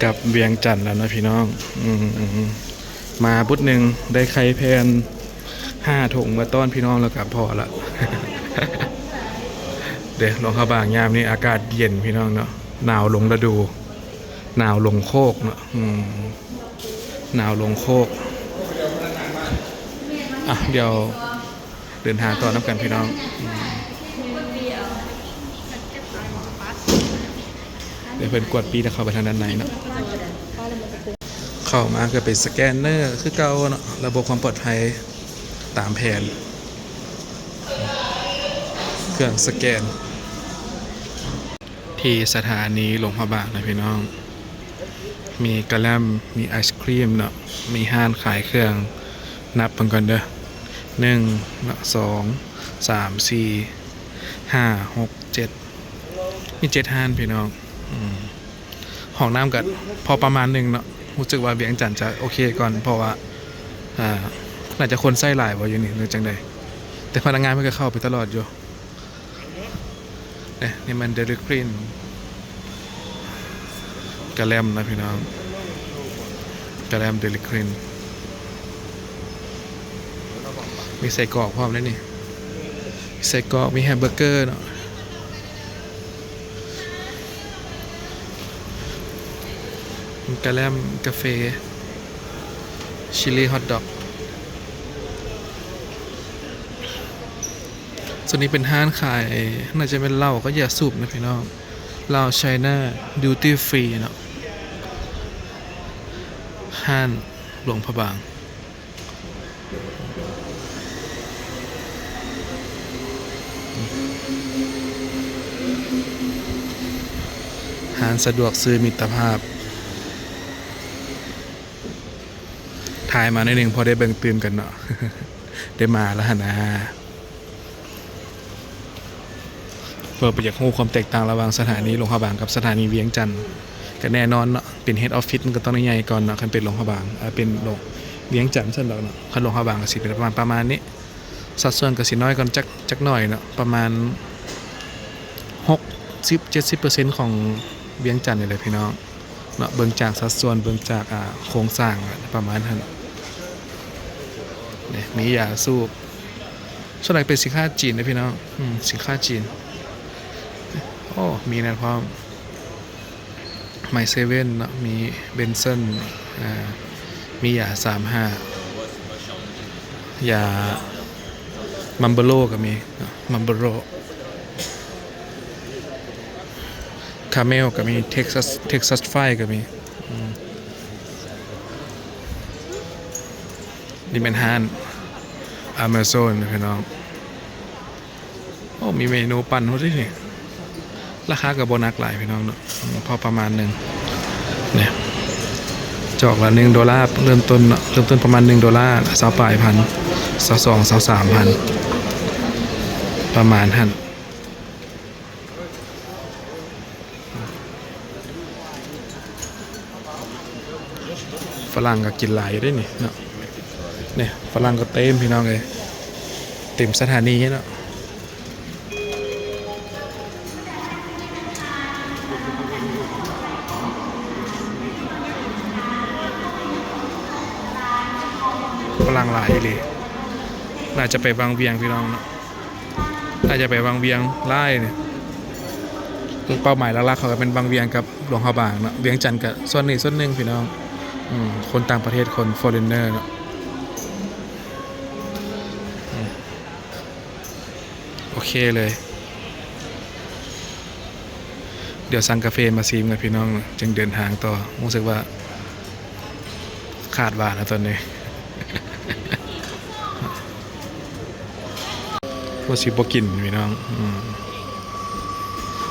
ກັບວຽງຈັນແລ້ວເນາະພີ່ນ້ອງ. ອືມ ມາບຸດໜຶ່ງໄດ້ໄຂ່ແຜ່ນຫ້າຖົງມາຕ້ອນພີ່ນ້ອງແລ້ວກໍພໍລະ. ເດ້ ຫຼວງພະບາງຍາມນີ້ອາກາດເຢັນພີ່ນ້ອງເນາະ, ໜາວລົງລະດູ ໜາວລົງໂຄກເນາະ. ອືມ ໜາວລົງໂຄກ. ອ່ະ ດຽວເດີນທາງຕໍ່ນຳກັນພີ່ນ້ອງ. ອືມ ດຽວເພິ່ນກວດປີ້ແລ້ວເຂົ້າໄປທາງດ້ານໃນເນາະ. ເຂົ້າມາກໍເປັນສະແກນເນີຄືເກົ່າເນາະ, ລະບົບຄວາມປອດໄພຕາມແຜນ ເຄື່ອງສະແກນ. ທີ່ສະຖານີຫຼວງພະບາງນະພີ່ນ້ອງ, ມີກະແລັມ ມີໄອສຄຣີມເນາະ, ມີຮ້ານຂາຍເຄື່ອງ. ນັບເບິ່ງກ່ອນເດີ ໜຶ່ງ ສອງ ສາມ ສີ່ ຫ້າ ຫົກ ເຈັດ ມີເຈັດຮ້ານພີ່ນ້ອງ. ອືມ ຫ້ອງນ້ຳກໍພໍປະມານໜຶ່ງເນາະ. ຮູ້ສຶກວ່າວຽງຈັນຈະໂອເຄກ່ອນ ເພາະວ່າ ອ່າ ໜ້າຈະຄົນໃຊ້ຫຼາຍບໍ່ຢູ່ນີ້ ຫຼືຈັ່ງໃດ, ແຕ່ພະນັກງານເພິ່ນກໍເຂົ້າໄປຕະຫຼອດຢູ່. ເອີ ນີ້ມັນເດລິຄຣີນ ກະແລັມນະພີ່ນ້ອງ, ກະແລັມເດລິຄຣີນ. ມີໄສ້ກອກພ້ອມເດ້ນີ້, ມີໄສ້ກອກ ມີແຮມເບີເກີເນາະ. ກະແລັມ ກາເຟ ຊິລີ ຮອດດັອກ. ສ່ວນນີ້ເປັນຮ້ານຂາຍ ໜ້າຈະແມ່ນເຫຼົ້າກັບຢາສູບນະພີ່ນ້ອງ, ລາວໄຊນາ ດິວຕີ້ຟຣີເນາະ, ຮ້ານຫຼວງພະບາງ. ຮ້ານສະດວກຊື້ມິດຕະພາບ. ຖ່າຍມາໜ້ອຍໜຶ່ງ ພໍໄດ້ເບິ່ງຕື່ມກັນເນາະ, ໄດ້ມາແລ້ວຫັ້ນນາ. ເພື່ອໄປຢາກຮູ້ຄວາມແຕກຕ່າງລະຫວ່າງສະຖານີຫຼວງພະບາງກັບສະຖານີວຽງຈັນ, ກໍແນ່ນອນເນາະ ເປັນເຮັດອອບຟິດມັນກໍຕ້ອງໄດ້ໃຫຍ່ກ່ອນເນາະ. ຄັນເປັນຫຼວງພະບາງ ເອີ ເປັນຫຼວງ ວຽງຈັນຊັ້ນດອກເນາະ, ຄັນຫຼວງພະບາງກໍຊິເປັນປະມານ ປະມານນີ້, ສັດສ່ວນກໍຊິນ້ອຍກ່ອນຈັກ ຈັກໜ້ອຍເນາະ, ປະມານຫົກສິບ ເຈັດສິບເປີເຊັນຂອງວຽງຈັນນີ້ແຫຼະພີ່ນ້ອງ. ເນາະ ເບິ່ງຈາກສັດສ່ວນ ເບິ່ງຈາກ ອ່າ ໂຄງສ້າງປະມານຫັ້ນ. ນີ້ມີຢາສູບ, ສ່ວນຫຼາຍເປັນສິນຄ້າຈີນເດ້ພີ່ນ້ອງ. ອືມ ສິນຄ້າຈີນ. ໂອ້ ມີນັ້ນພ້ອມ ໄມເຊເວັນເນາະ, ມີເບັນເຊິນ ອ່າ ມີຢາສາມຫ້າ ຢາມາມໂບໂລກໍມີເນາະ, ມາມໂບໂລ. ຄາເມວກໍມີ, ເທັກຊັສ ເທັກຊັສໄຟກໍມີ. ອືມ ນີ້ແມ່ນຮ້ານອາເມຊອນນະພີ່ນ້ອງ. ໂອ້ ມີເມນູປັ່ນພຸ້ນຕິນີ້, ລາຄາກໍບໍ່ໜັກຫຼາຍພີ່ນ້ອງເນາະ, ພໍປະມານໜຶ່ງ. ນີ້ ຈອກລະໜຶ່ງໂດລາເລີ່ມຕົ້ນເນາະ, ເລີ່ມຕົ້ນປະມານໜຶ່ງໂດລາ ຊາວປາຍພັນ ຊາວສອງ ຊາວສາມພັນ ປະມານຫັ້ນ. ຝຣັ່ງກໍກິນຫຼາຍຢູ່ເດ້ນີ້ເນາະ, ນີ້ຝຣັ່ງກໍເຕັມພີ່ນ້ອງເອີຍ, ເຕັມສະຖານີເນາະ. ຝຣັ່ງຫຼາຍອີ່ຫຼີ, ໜ້າຈະໄປວັງວຽງພີ່ນ້ອງເນາະ. ໜ້າຈະໄປວັງວຽງຫຼາຍນີ້. ເປົ້າໝາຍຫຼັກໆເຂົາກໍແມ່ນວັງວຽງກັບຫຼວງພະບາງເນາະ, ວຽງຈັນກໍສ່ວນນີ້ສ່ວນໜຶ່ງພີ່ນ້ອງ. ອືມ ຄົນຕ່າງປະເທດ ຄົນຟໍເຣັນເນີເນາະ. ອືມ ໂອເຄເລີຍ, ດຽວສັ່ງກາເຟມາຊີມກ່ອນພີ່ນ້ອງ ຈຶ່ງເດີນທາງຕໍ່. ຮູ້ສຶກວ່າ ຂາດຫວານແລ້ວຕອນນີ້ ວ່າຊິບໍ່ກິນພີ່ນ້ອງ. ອືມ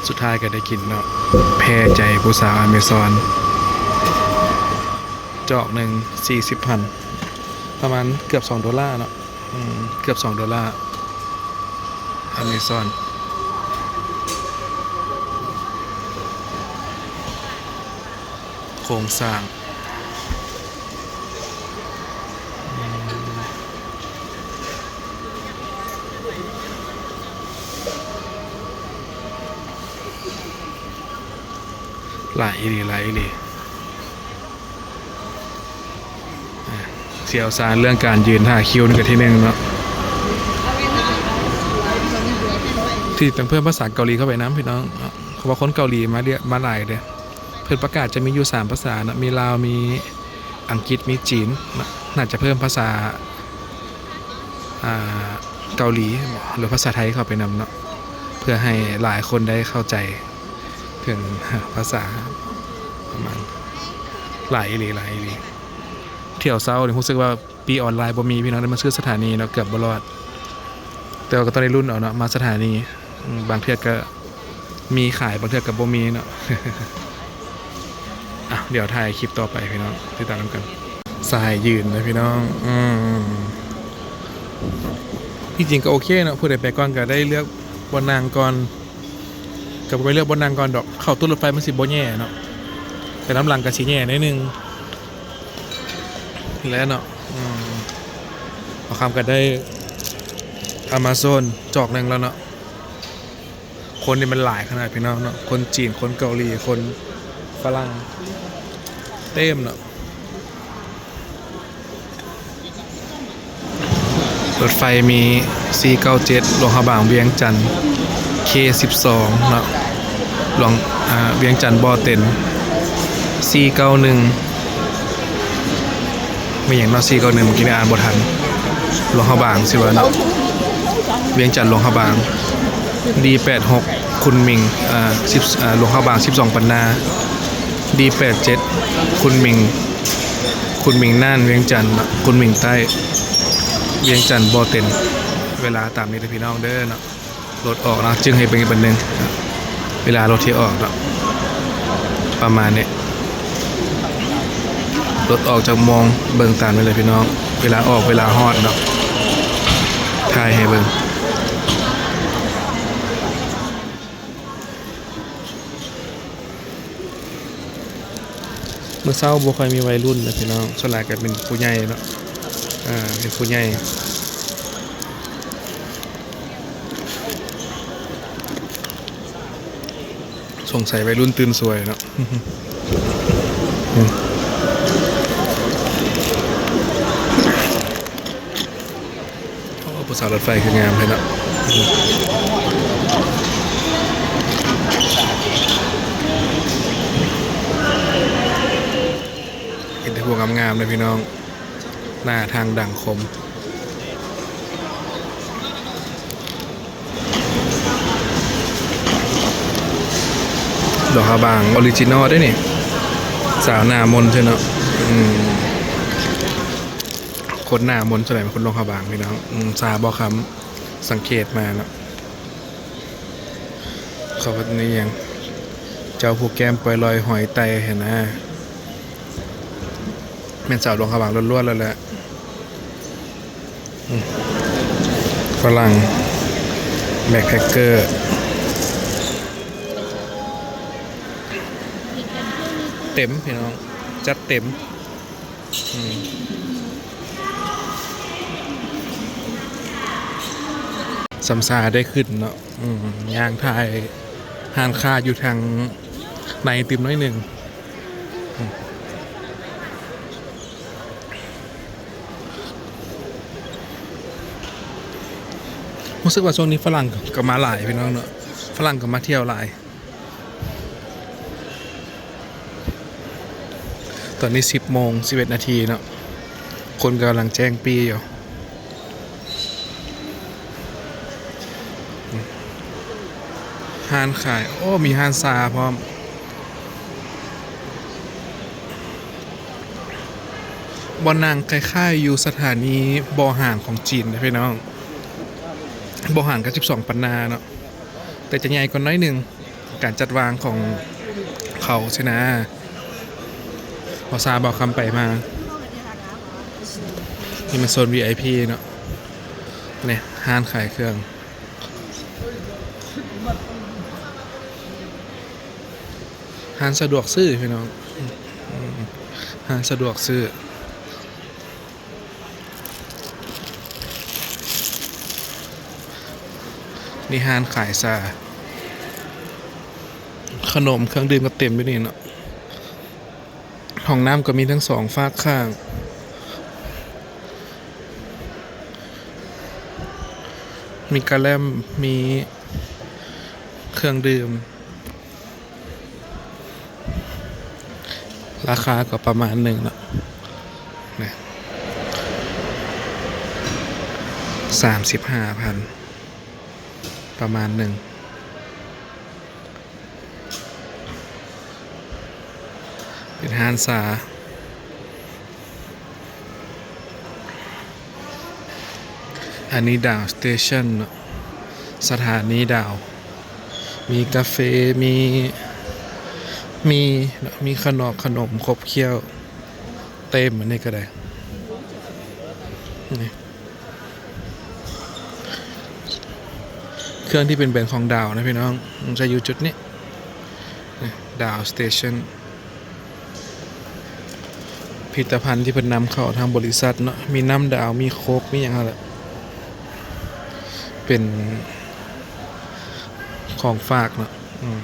ສຸດທ້າຍກໍໄດ້ກິນເນາະ, ແພ້ໃຈຜູ້ສາວອາເມຊອນ. ຈອກໜຶ່ງສີ່ສິບພັນ ປະມານເກືອບສອງໂດລາເນາະ. ອືມ ເກືອບສອງໂດລາ ອາເມຊອນ. ໂຄງສ້າງ ຫຼາຍອີ່ຫຼີ ຫຼາຍອີ່ຫຼີ. ຊ່ຽວຊານເລື່ອງການຢືນຖ້າຄິວນີ້ກໍທີໜຶ່ງເນາະ ທີ່ຕ້ອງເພີ່ມພາສາເກົາຫຼີເຂົ້າໄປນຳພີ່ນ້ອງເນາະ ເພາະວ່າຄົນເກົາຫຼີມາຫຼຽ- ມາຫຼາຍເດ້. ເພິ່ນປະກາດຈະມີຢູ່ສາມພາສາເນາະ ມີລາວ ມີອັງກິດ ມີຈີນເນາະ ໜ້າຈະເພີ່ມພາສາ ອ່າ ເກົາຫຼີ ຫຼືພາສາໄທເຂົ້າໄປນຳເນາະ ເພື່ອໃຫ້ຫຼາຍຄົນໄດ້ເຂົ້າໃຈເຖິງພາສາ ປະມານ ຫຼາຍອີ່ຫຼີ ຫຼາຍອີ່ຫຼີ. ຖ້ຽວເຊົ້ານີ້ຮູ້ສຶກວ່າປີ້ອອນລາຍບໍ່ມີພີ່ນ້ອງ ໄດ້ມາຊື້ສະຖານີເນາະ ເກືອບບໍ່ລອດ ແຕ່ວ່າກໍຕ້ອງໄດ້ລຸ້ນເອົາເນາະ ມາສະຖານີ ອາ ບາງເທື່ອກໍມີຂາຍ ບາງເທື່ອກໍບໍ່ມີເນາະ. ອ່ະ ດຽວຖ່າຍຄລິບຕໍ່ໄປພີ່ນ້ອງ ຕິດຕາມນຳກັນ. ສາຍຢືນນະພີ່ນ້ອງ ອືມ ທີ່ຈິງກໍໂອເຄເນາະ ຜູ້ໃດໄປກ່ອນກໍໄດ້ເລືອກບ່ອນນັ່ງກ່ອນ ກໍໄປເລືອກບ່ອນນັ່ງກ່ອນດອກ ເຂົ້າຕູ້ລົດໄຟມັນຊິບໍ່ແຍ່ເນາະ ໄປນຳຫຼັງກໍຊິແຍ່ໜ້ອຍໜຶ່ງ ແຫຼະເນາະ. ອືມ ບ່າວຄຳກໍໄດ້ອາມາຊອນຈອກໜຶ່ງແລ້ວເນາະ. ຄົນນີ້ມັນຫຼາຍຂະໜາດພີ່ນ້ອງເນາະ ຄົນຈີນ ຄົນເກົາຫຼີ ຄົນຝຣັ່ງ ເຕັມເນາະ. ລົດໄຟມີສີ່ເກົ້າເຈັດ ຫຼວງພະບາງ ວຽງຈັນ ເຄສິບສອງເນາະ ຫຼວງ ອາ ວຽງຈັນ ບໍ່ເຕັນ ສີ່ເກົ້າໜຶ່ງ ມີຫຍັງເນາະ ສີ່ເກົ້າໜຶ່ງ ເມື່ອກີ້ນີ້ອ່ານບໍ່ທັນ ຫຼວງພະບາງຊິວ່າເນາະ ວຽງຈັນ ຫຼວງພະບາງ ດີແປດຫົກ ຄຸນໝິງ ອາ ສິບ ອາ ຫຼວງພະບາງ ສິບສອງ ປັນນາ ດີແປດເຈັດ ຄຸນໝິງ ຄຸນໝິງ ນ່ານ ວຽງຈັນ ຄຸນໝິງໃຕ້ ວຽງຈັນ ບໍ່ເຕັນ. ເວລາຕາມນີ້ເດີພີ່ນ້ອງເດີເນາະ ລົດອອກເນາະ ຈຶ່ງໃຫ້ເບິ່ງອີກບັດໜຶ່ງ ເວລາລົດທີ່ອອກເນາະ ປະມານນີ້ ລົດອອກຈັກໂມງ ເບິ່ງຕາມນີ້ເລີຍພີ່ນ້ອງ ເວລາອອກ ເວລາຮອດເນາະ ຖ່າຍໃຫ້ເບິ່ງ. ມື້ເຊົ້າບໍ່ຄ່ອຍມີໄວລຸ້ນນະພີ່ນ້ອງ ສ່ວນຫຼາຍກໍເປັນຜູ້ໃຫຍ່ເນາະ ເປັນຜູ້ໃຫຍ່ ສົງໄສໄວລຸ້ນຕື່ນສວຍເນາະ. ໂອ້ ຜູ້ສາວລົດໄຟຄືງາມແທ້ເນາະ ເຫັນແຕ່ຜູ້ງາມໆເດີພີ່ນ້ອງ ໜ້າທາງດັງຄົມ. ດອກພະບາງອໍຣິຈິນໍເດ້ນີ້ ສາວໜ້າມົນເຊີເນາະ ອືມ ຄົນໜ້າມົນສ່ວນໃຫຍ່ເປັນຄົນຫຼວງພະບາງພີ່ນ້ອງ ອືມ ສາວບໍ່ຄຳສັງເກດມາເນາະ ເຂົາເອີ້ນອີ່ຫຍັງ ເຈົ້າຜູ້ແກ້ມປ່ອຍລອຍຫອຍໄຕຫັ້ນນາ ແມ່ນສາວຫຼວງພະບາງລ້ວນໆ ແລ້ວແຫຼະ. ອືມ ຝຣັ່ງແບັກແພັກເກີ ເຕັມພີ່ນ້ອງ ຈັດເຕັມ ອືມ ສ່ຳຊາໄດ້ຂຶ້ນເນາະ ອືມ ຍ່າງຖ່າຍຮ້ານຄ້າຢູ່ທາງໃນຕື່ມໜ້ອຍໜຶ່ງ. ຮູ້ສຶກວ່າຊ່ວງນີ້ຝຣັ່ງກໍມາຫຼາຍພີ່ນ້ອງເນາະ ຝຣັ່ງກໍມາທ່ຽວຫຼາຍ. ຕອນນີ້ສິບໂມງສິບເອັດນາທີເນາະ ຄົນກຳລັງແຈ້ງປີ້ຢູ່. ຮ້ານຂາຍ ໂອ້ ມີຮ້ານຊາພ້ອມ ບ່ອນນັ່ງຄ້າຍໆຢູ່ສະຖານີບໍ່ຫານຂອງຈີນເດ້ພີ່ນ້ອງ ບໍ່ຫານກັບສິບສອງ ປັນນາເນາະ ແຕ່ຈະໃຫຍ່ກວ່າໜ້ອຍໜຶ່ງ ການຈັດວາງຂອງເຂົາຊີ້ນະ. ບໍ່ຊາ ບໍ່ຄຳໄປມາ ນີ້ມັນໂຊນ ວີໄອພີ ເນາະ ນີ້ຮ້ານຂາຍເຄື່ອງ ຮ້ານສະດວກຊື້ພີ່ນ້ອງ ຮ້ານສະດວກຊື້. ນີ້ຮ້ານຂາຍຊາ ຂະໜົມເຄື່ອງດື່ມກໍເຕັມຢູ່ນີ້ເນາະ ຫ້ອງນ້ຳກໍມີທັງສອງຟາກຂ້າງ ມີກະແລັມ ມີເຄື່ອງດື່ມ ລາຄາກໍປະມານໜຶ່ງເນາະ ນີ້ ສາມສິບຫ້າພັນ ປະມານໜຶ່ງ. ເປັນຮ້ານຊາ. ອັນນີ້ດາວສະເຕຊັນເນາະ ສະຖານີດາວ. ມີກາເຟ ມີ ມີເນາະ ມີຂະໜອກຂະໜົມຄົບຖ້ວນ ເຕັມອັນນີ້ກໍໄດ້ ນີ້. ເຄື່ອງທີ່ເປັນແບຣນຂອງດາວນະພີ່ນ້ອງ ມັນຈະຢູ່ຈຸດນີ້ ນີ້ ດາວສະເຕຊັນ. ຜະລິດຕະພັນທີ່ເພິ່ນນຳເຂົ້າທາງບໍລິສັດເນາະ ມີນ້ຳດາວ ມີໂຄກ ມີຫຍັງຫັ້ນແຫຼະ ເປັນຂອງຝາກເນາະ ອືມ.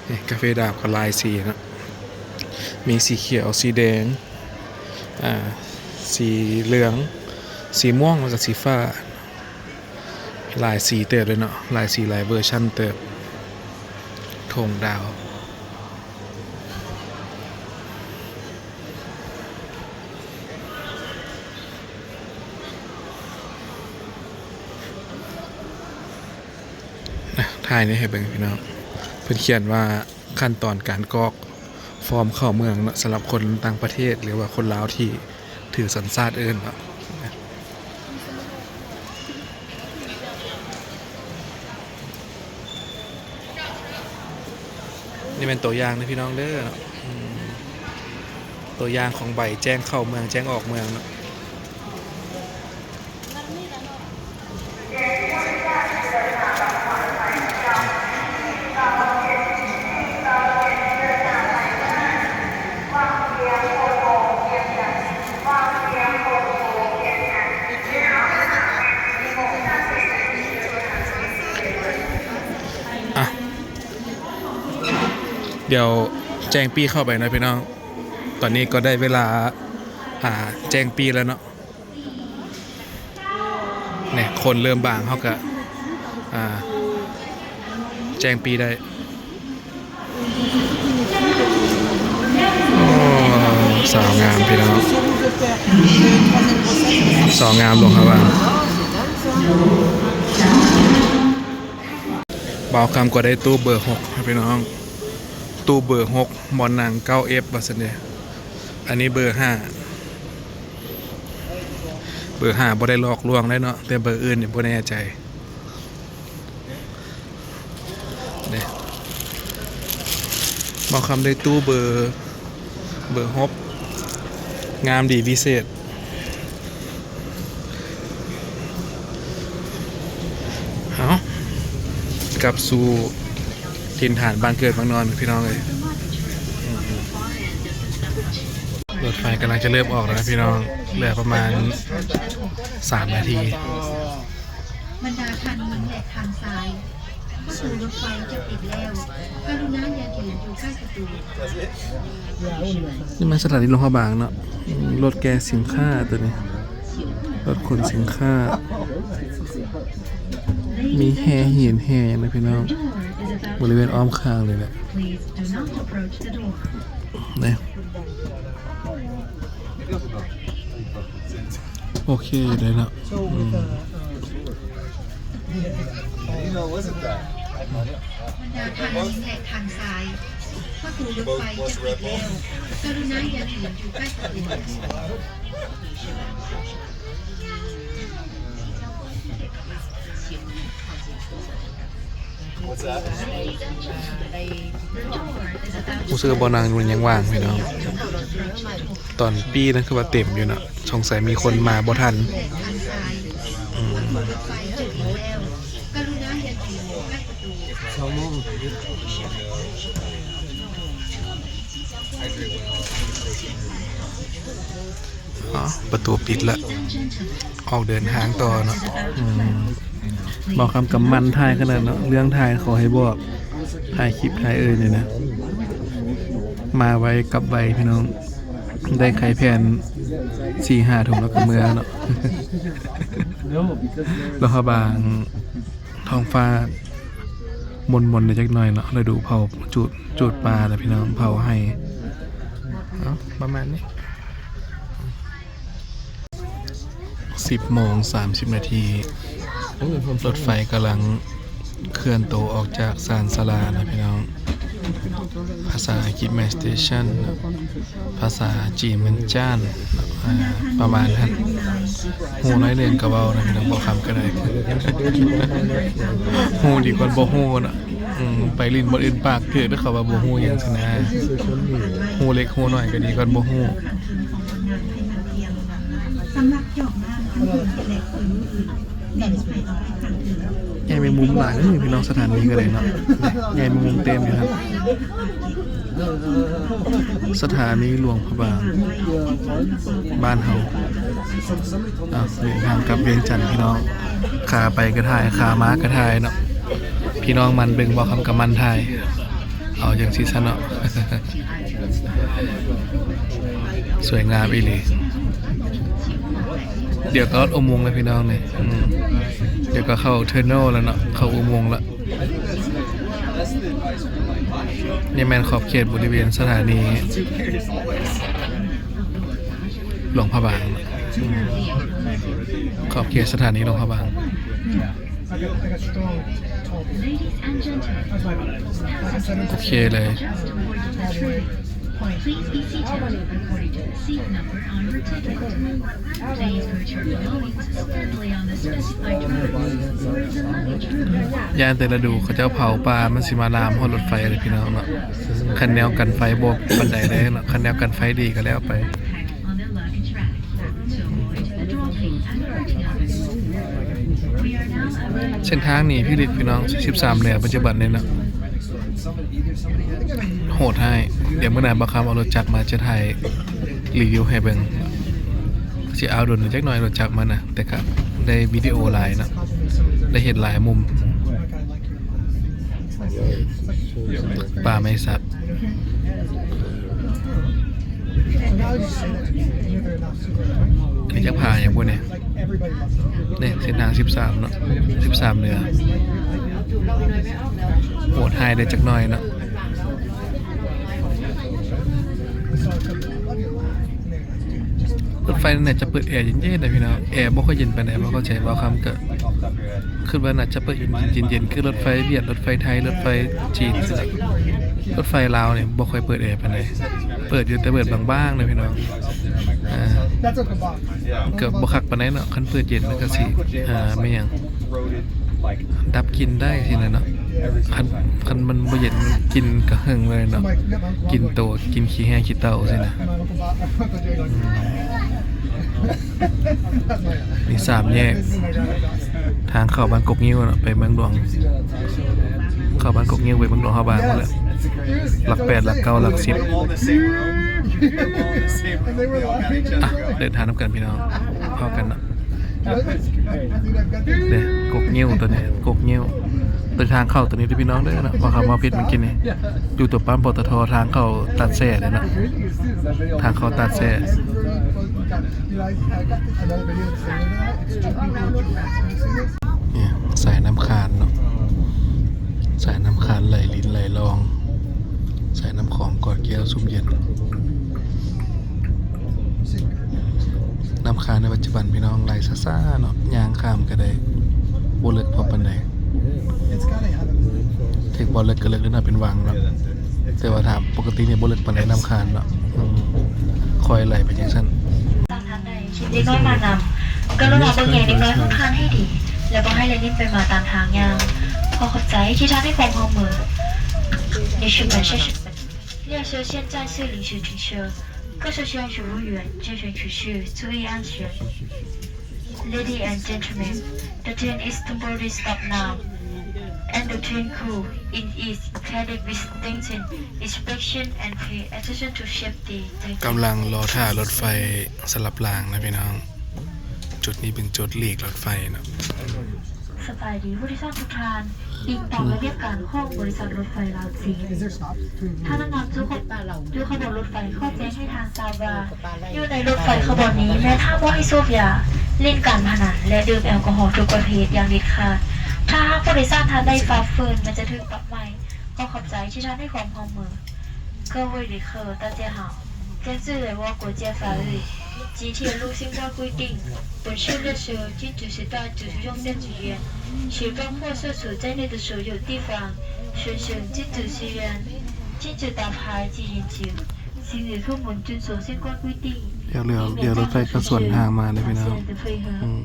ນີ້ກາເຟດາວກໍຫຼາຍສີເນາະ ມີສີຂຽວ ສີແດງ ອ່າ ສີເຫຼືອງ ສີມ່ວງ ແລ້ວກໍສີຟ້າ ຫຼາຍສີເຕີບເລີຍເນາະ ຫຼາຍສີຫຼາຍເວີຊັນເຕີບ ຖົງດາວ. ອ່ະ ຖ່າຍນີ້ໃຫ້ເບິ່ງພີ່ນ້ອງ ເພິ່ນຂຽນວ່າຂັ້ນຕອນການກອກຟອມເຂົ້າເມືອງເນາະ ສຳລັບຄົນຕ່າງປະເທດ ຫຼືວ່າຄົນລາວທີ່ຖືສັນຊາດອື່ນເນາະ. ນີ້ແມ່ນຕົວຢ່າງເດີພີ່ນ້ອງເດີ ອືມ ຕົວຢ່າງຂອງໃບແຈ້ງເຂົ້າເມືອງ ແຈ້ງອອກເມືອງເນາະ. ອ່ະ ດຽວແຈ້ງປີ້ເຂົ້າໄປເນາະພີ່ນ້ອງ ຕອນນີ້ກໍໄດ້ເວລາ ອ່າ ແຈ້ງປີ້ແລ້ວເນາະ. ນີ້ ຄົນເລີ່ມບາງ ເຮົາກະ ອ່າ ແຈ້ງປີ້ໄດ້. ໂອ້ ສາວງາມພີ່ນ້ອງ ສາວງາມຫຼວງພະບາງ. ບ່າວຄຳກໍໄດ້ຕູ້ເບີຫົກໃຫ້ພີ່ນ້ອງ ຕູ້ເບີຫົກ ບ່ອນນັ່ງເກົ້າເອັຟ ວ່າຊັ້ນເດ. ອັນນີ້ເບີຫ້າ ເບີຫ້າບໍ່ໄດ້ຫຼອກລວງໄດ້ເນາະ ແຕ່ເບີອື່ນນີ້ບໍ່ແນ່ໃຈເດ້. ບ່າວຄຳໄດ້ຕູ້ເບີ ເບີຫົກ ງາມດີພິເສດ. ເອົາ ກັບສູ່ຖິ່ນຖານບ້ານເກີດເມືອງນອນພີ່ນ້ອງເອີຍ. ລົດໄຟກຳລັງຈະເລີ່ມອອກແລ້ວນະພີ່ນ້ອງ ເຫຼືອປະມານສາມນາທີ. ບັນດາທ່ານຍິງ ແລະ ທ່ານຊາຍ ປະຕູລົດໄຟຈະປິດແລ້ວ ກະລຸນາຢ່າຢືນຢູ່ໃກ້ປະຕູ. ນີ້ມາສະຖານີຫຼວງພະບາງເນາະ ລົດແກ່ສິນຄ້າໂຕນີ້ ລົດຂົນສິນຄ້າ ມີແຮ່ຫີນແຮ່ຫຍັງນະພີ່ນ້ອງ ບໍລິເວນອ້ອມຂ້າງນີ້ແຫຼະ. ນີ້ ໂອເຄ ໄດ້ລະ ອືມ. ບັນດາທ່ານຍິງ ແລະ ທ່ານຊາຍ ປະຕູລົດໄຟຈະປິດແລ້ວ ກະລຸນາຢ່າຢືນຢູ່ໃກ້ປະຕູ. ຮູ້ສຶກວ່າບ່ອນນັ່ງມັນຍັງວ່າງພີ່ນ້ອງ ຕອນປີ້ນັ້ນຄືວ່າເຕັມຢູ່ເນາະ ສົງໄສມີຄົນມາບໍ່ທັນ. ອືມ ສອງໂມງ ອໍ ປະຕູປິດລະ ອອກເດີນທາງຕໍ່ເນາະ. ອືມ ບ່າວຄຳກຳໝັ້ນຖ່າຍຂະໜາດເນາະ ເລື່ອງຖ່າຍຂໍໃຫ້ບອກ ຖ່າຍຄລິບຖ່າຍເອີຍນີ້ນະ ມາໄວກັບໄວພີ່ນ້ອງ ໄດ້ໄຂແຜນ ສີ່ຫ້າທຸ່ມແລ້ວກໍເມືອເນາະ. ຫຼວງພະບາງ ທ້ອງຟ້າມົນໆແດ່ຈັກໜ້ອຍເນາະ ລະດູເຜົາຈູດ ຈູດປ່າແຫຼະພີ່ນ້ອງ ເຜົາໄຮ່ ເອົາ ປະມານນີ້. ສິບໂມງສາມສິບນາທີ ລົດໄຟກຳລັງເຄື່ອນໂຕອອກຈາກຊານຊາລານະພີ່ນ້ອງ. ພາສາອັງກິດແມ່ນ station ເນາະ ພາສາຈີນແມ່ນ jaan ເນາະ ອ່າ ປະມານຫັ້ນ. ຮູ້ໜ້ອຍໜຶ່ງກໍເວົ້ານະພີ່ນ້ອງ ບໍ່ຄຳກໍໄດ້ ຮູ້ດີກວ່າບໍ່ຮູ້ເນາະ. ອືມ ໄປຫຼິ້ນບ່ອນອື່ນປາກຖືກ ເຂົາວ່າບໍ່ຮູ້ຫຍັງຊີ້ນະ ຮູ້ເລັກຮູ້ໜ້ອຍກໍດີກວ່າບໍ່ຮູ້. ໃຫຍ່ແມງມຸມຫຼາຍເດີພີ່ນ້ອງ ສະຖານີກໍໄດ້ເນາະ ໃຫຍ່ແມງມຸມເຕັມຢູ່ຫັ້ນ. ສະຖານີຫຼວງພະບາງບ້ານເຮົາ. ອ່ະ ເດີນທາງກັບວຽງຈັນພີ່ນ້ອງ ຂາໄປກໍຖ່າຍ ຂາມາກໍຖ່າຍເນາະ. ພີ່ນ້ອງໝັ່ນເບິ່ງ ບໍ່ຄຳກໍໝັ່ນຖ່າຍ ເອົາຈັ່ງຊີ້ຊະເນາະ. ສວຍງາມອີ່ຫຼີ. ດຽວກໍຮອດອຸໂມງແລ້ວພີ່ນ້ອງນີ້ ອືມ ດຽວກໍເຂົ້າ tunnel ແລ້ວເນາະ ເຂົ້າອຸໂມງແລ້ວ. ນີ້ແມ່ນຂອບເຂດບໍລິເວນສະຖານີຫຼວງພະບາງເນາະ ອືມ ຂອບເຂດສະຖານີຫຼວງພະບາງ. ໂອເຄເລີຍ. ຢ້ານແຕ່ລະດູເຂົາເຈົ້າເຜົາປ່າ ມັນຊິມາລາມຮອດລົດໄຟເລີຍພີ່ນ້ອງເນາະ. ຄັນແນວກັນໄຟບໍ່ປານໃດເລີຍເນາະ ຄັນແນວກັນໄຟດີກໍແລ້ວໄປ. ເສັ້ນທາງນີ້ພິລຶກພີ່ນ້ອງ ສິບສາມແນວປັດຈຸບັນນີ້ເນາະ ໂຫດຮ້າຍ. ດຽວມື້ໜ້າບ່າວຄຳເອົາລົດຈັກມາຈະຖ່າຍຣີວິວໃຫ້ເບິ່ງ. ຊິເອົາດົນຈັກໜ້ອຍລົດຈັກມານະ ແຕ່ກະໄດ້ວິດີໂອຫຼາຍເນາະ ໄດ້ເຫັນຫຼາຍມຸມ. ປ່າໄມ້ສັກ ນີ້ຈັກຜາຫຍັງບໍ່ນີ້ ນີ້ເສັ້ນທາງສິບສາມເນາະ ສິບສາມເໜືອ ໂຫດຮ້າຍໄດ້ຈັກໜ້ອຍເນາະ. ລົດໄຟນີ້ຈະເປີດແອເຢັນໆ ນະພີ່ນ້ອງ ແອບໍ່ຄ່ອຍເຢັນປານໃດ ບໍ່ເຂົ້າໃຈ ບ່າວຄຳກະຄິດວ່າໜ້າຈະເປີດເຢັນໆ ຄືລົດໄຟຫວຽດ ລົດໄຟໄທ ລົດໄຟຈີນຊີ້ນະ. ລົດໄຟລາວນີ້ບໍ່ຄ່ອຍເປີດແອປານໃດ ເປີດຢູ່ແຕ່ເປີດບາງໆ ນະພີ່ນ້ອງ ອ່າ ກະບໍ່ຄັກປານໃດເນາະ ຄັນເປີດເຢັນມັນກະຊິ ອ່າ ແມ່ນຫຍັງ ດັບກິ່ນໄດ້ຊີ້ນະເນາະ. ຄັນ ຄັນມັນບໍ່ເຢັນ ກິ່ນກະຫຶງເລີຍເນາະ ກິ່ນໂຕ ກິ່ນຂີ້ແຮ້ຂີ້ເຕົາຊີ້ນະ. ອືມ ນີ້ສາມແຍກ ທາງເຂົ້າບ້ານກົກງິ້ວເນາະ ໄປເມືອງຫຼວງ ເຂົ້າບ້ານກົກງິ້ວໄປເມືອງຫຼວງພະບາງພຸ້ນແຫຼະ ຫຼັກແປດ ຫຼັກເກົ້າ ຫຼັກສິບ. ອ່ະ ເດີນທາງນຳກັນພີ່ນ້ອງ ພໍ້ກັນເນາະ. ເດ້ ກົກງິ້ວໂຕນີ້ ກົກງິ້ວ ເດີນທາງເຂົ້າໂຕນີ້ເດີພີ່ນ້ອງເດີເນາະ. ວ່າຄຳເວົ້າຜິດເມື່ອກີ້ນີ້ ຢູ່ຕົວປ້ຳ ປຕທ ທາງເຂົ້າຕາດແຊ່ເດ້ເນາະ ທາງເຂົ້າຕາດແຊ່. ນີ້ ສາຍນ້ຳຄານເນາະ ສາຍນ້ຳຄານໄຫຼລິນໄຫຼລອງ ສາຍນ້ຳຂອງກອດແກ້ວຊຸ່ມເຢັນ. ນ້ຳຄານໃນປັດຈຸບັນພີ່ນ້ອງໄຫຼຊ້າໆເນາະ ຍ່າງຂ້າມກໍໄດ້ ບໍ່ເລິກພໍປານໃດ. ເຖິງບໍ່ເລິກກໍເລິກໄດ້ເນາະ ເປັນວັງເນາະ ແຕ່ວ່າຖ້າປົກກະຕິນີ້ບໍ່ເລິກປານໃດນ້ຳຄານເນາະ ອືມ ຄ່ອຍໄຫຼໄປຈັ່ງຊັ້ນ. ສາມທ່ານໃດຄິດເດັກນ້ອຍມານຳ ກໍລະວັງເບິ່ງແຍງເດັກນ້ອຍຂ້າງຄານໃຫ້ດີ ແລະ ບໍ່ໃຫ້ແລ່ນຫຼິ້ນໄປມາຕາມທາງຍ່າງ. ຂໍຂອບໃຈທີ່ທ່ານໃຫ້ຄວາມຮ່ວມມື. 列车现在是临时停车，各车厢服务员进行指示，注意安全。Ladies and gentlemen, the train is temporarily stopped now, and the train crew is headed with attention, inspection, and pay attention to safety. Thank you. ກຳລັງລໍຖ້າລົດໄຟສະຫຼັບລາງນະພີ່ນ້ອງ. ຈຸດນີ້ເປັນຈຸດຫຼີກລົດໄຟເນາະ. ສະບາຍດີຜູ້ໂດຍສານທຸກທ່ານ. ອີງຕາມລະບຽບການຂອງບໍລິສັດລົດໄຟລາວຈີນ, ພະນັກງານຢູ່ຂະບວນລົດໄຟຂໍແຈ້ງໃຫ້ທ່ານຊາບວ່າ ຢູ່ໃນລົດໄຟຂະບວນນີ້ແມ່ນຫ້າມບໍ່ໃຫ້ສູບຢາ, ຫຼິ້ນການພະນັນ ແລະ ດື່ມແອລກໍຮໍທຸກປະເພດຢ່າງເດັດຂາດ. ຖ້າຫາກຜູ້ໂດຍສານທ່ານໃດຝ່າຝືນ ແມ່ນຈະຖືກປັບໃໝ. ຂໍຂອບໃຈທີ່ທ່ານໃຫ້ຄວາມຮ່ວມມື. ເກີເວີຍເດເຄີ ຕາເຈຍເຮົາ ເຈັນຈື່ເລີຍວ່າ ກົວເຈຍຟາເລີຍ ຈີເທຍລູຊິງກອນ ກຸຍຕິງ ເປັນຊື່ເລືອກເຊີ ຈິນຈູຊິຕາ ຈູຊິຍົງ ເຕັນຈູເຢັນ ຊິຕອງໂຄເຊີ ຊູເຈເນເຕເຊີ ໂຢຕີຟາງ ເຊີນເຊີນ ຈິນຈູຊິເຢັນ ຈິນຈູຕາພາຍ ຈີຍິນຈິວ ຊິງເລີທຸມມຸນ ຈຸນໂຊ ຊິງກອນ ກຸຍຕິງ ດຽວ ດຽວລົດໄຟກໍສວນທາງມາເດ້ພີ່ນ້ອງ. ອືມ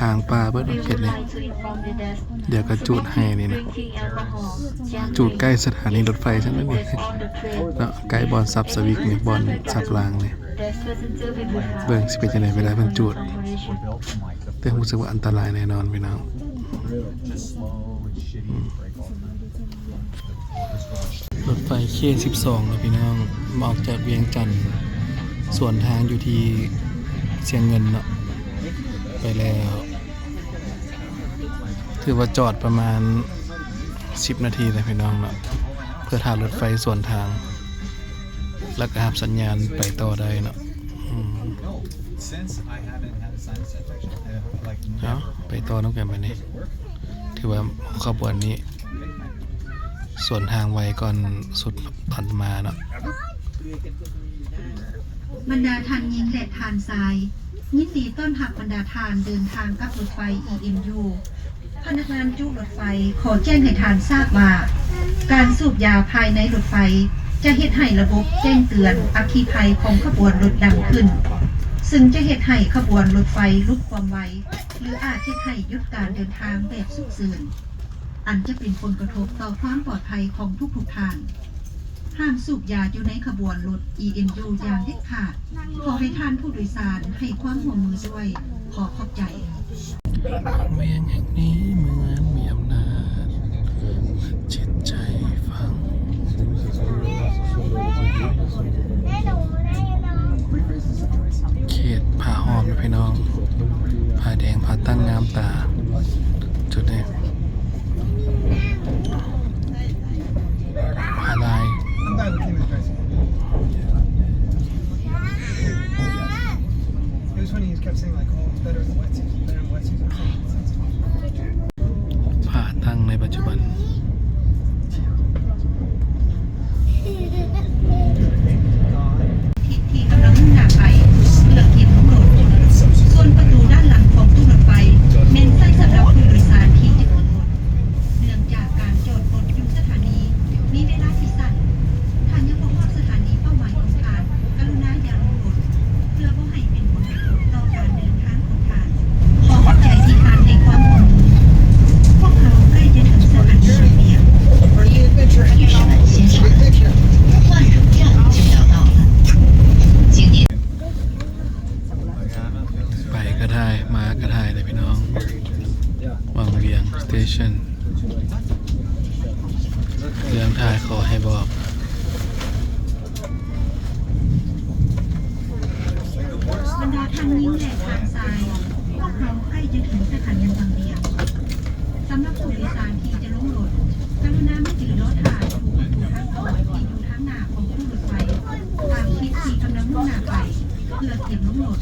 ທາງປ່າເບິດເຂດນີ້ ດຽວກໍຈູດໃຫ້ນີ້ນະ. ຈູດໃກ້ສະຖານີລົດໄຟຊັ້ນນີ້ເນາະ, ໃກ້ບ່ອນສັບສະວິກນີ້ ບ່ອນສັບລາງນີ້. ເບິ່ງຊິເປັນຈັ່ງໃດເວລາເພິ່ນຈູດ, ແຕ່ຮູ້ສຶກວ່າອັນຕະລາຍແນ່ນອນພີ່ນ້ອງ. ອືມ ລົດໄຟເຄສິບສອງເນາະພີ່ນ້ອງ, ມາອອກຈາກວຽງຈັນ ສວນທາງຢູ່ທີ່ຊຽງເງິນເນາະ ໄປແລ້ວ. ຖືວ່າຈອດປະມານສິບນາທີແລ້ວພີ່ນ້ອງເນາະ, ເພື່ອຖ້າລົດໄຟສວນທາງ ແລ້ວກໍຮັບສັນຍານໄປຕໍ່ໄດ້ເນາະ. ອືມ ເອົາ ໄປຕໍ່ນຳກັນບາດນີ້. ຖືວ່າຂະບວນນີ້ສວນທາງໄວກ່ອນຊຸດຜ່ານມາເນາະ. ບັນດາທ່ານຍິງ ແລະ ທ່ານຊາຍ, ຍິນດີຕ້ອນຮັບບັນດາທ່ານເດີນທາງກັບລົດໄຟ ອີເອັມຢູ. ພະນັກງານຈູລົດໄຟຂໍແຈ້ງໃຫ້ທ່ານຊາບວ່າ ການສູບຢາພາຍໃນລົດໄຟຈະເຮັດໃຫ້ລະບົບແຈ້ງເຕືອນອັກຄີໄພຂອງຂະບວນລົດດັງຂຶ້ນ, ເຊິ່ງຈະເຮັດໃຫ້ຂະບວນລົດໄຟຫຼຸດຄວາມໄວ ຫຼື ອາດເຮັດໃຫ້ຢຸດການເດີນທາງແບບສຸກເສີນ, ອັນຈະເປັນຜົນກະທົບຕໍ່ຄວາມປອດໄພຂອງທຸກໆທ່ານ. ຫ້າມສູບຢາຢູ່ໃນຂະບວນລົດ ອີເອັມຢູ ຢ່າງເດັດຂາດ. ຂໍໃຫ້ທ່ານຜູ້ໂດຍສານໃຫ້ຄວາມຮ່ວມມືດ້ວຍ. ຂໍຂອບໃຈ. ເມືອງແຫ່ງນີ້ເມືອງມີອຳນາດ, ຈິດໃຈຟັງ. ເຂດຜາຫ້ອມເດີພີ່ນ້ອງ, ຜາແດງຜາຕັ້ງງາມຕາ ຈຸດນີ້. ຜາລາຍ. It was funny, he kept saying, like, "Oh, it's better in the wet season, better in the wet season." ຜາຕັ້ງໃນປັດຈຸບັນ. ທີ່ກຳລັງມຸ່ງໜ້າໄປເພື່ອກຽມລົງລົດ. ສ່ວນປະຕູດ້ານຫຼັງຂອງຕູ້ລົດໄຟແມ່ນໃຊ້ສຳລັບຜູ້ໂດຍສານທີ່ຈະຂຶ້ນລົດ. ເນື່ອງຈາກການຈອດລົດຢູ່ສະຖານີມີເວລາທີ່ສັ້ນ, ຖ້າຍັງບໍ່ຮອດສະຖານີເປົ້າໝາຍຂອງທ່ານ, ກະລຸນາຢ່າລົງລົດ ເພື່ອບໍ່ໃຫ້ເປັນຜົນກະທົບຕໍ່ການເດີນທາງຂອງທ່ານ. ຂໍຂອບໃຈທີ່ທ່ານໃຫ້ຄວາມຮ່ວມມື. ພວກເຮົາໃກ້ຈະເຖິງສະຖານີບາງວຽງ. 女士们、先生们，万荣站就要到了，请您 ໄປກໍໄດ້ ມາກໍໄດ້ເດ້ພີ່ນ້ອງ. ວັງວຽງສະເຕຊັນ ເລື່ອງຖ່າຍຂໍໃຫ້ບອກ. ບັນດາທ່ານຍິງ ແລະ ທ່ານຊາຍ, ພວກເຮົາໃກ້ຈະເຖິງສະຖານີວັງວຽງ. ສຳລັບຜູ້ໂດຍສານທີ່ຈະລົງລົດ, ກະລຸນາມາຢືນລໍຖ້າຢູ່ປະຕູທາງອອກທີ່ຢູ່ທາງໜ້າຂອງຕູ້ລົດໄຟ ຕາມທິດທີ່ກຳລັງມຸ່ງໜ້າໄປ ເພື່ອກຽມລົງລົດ.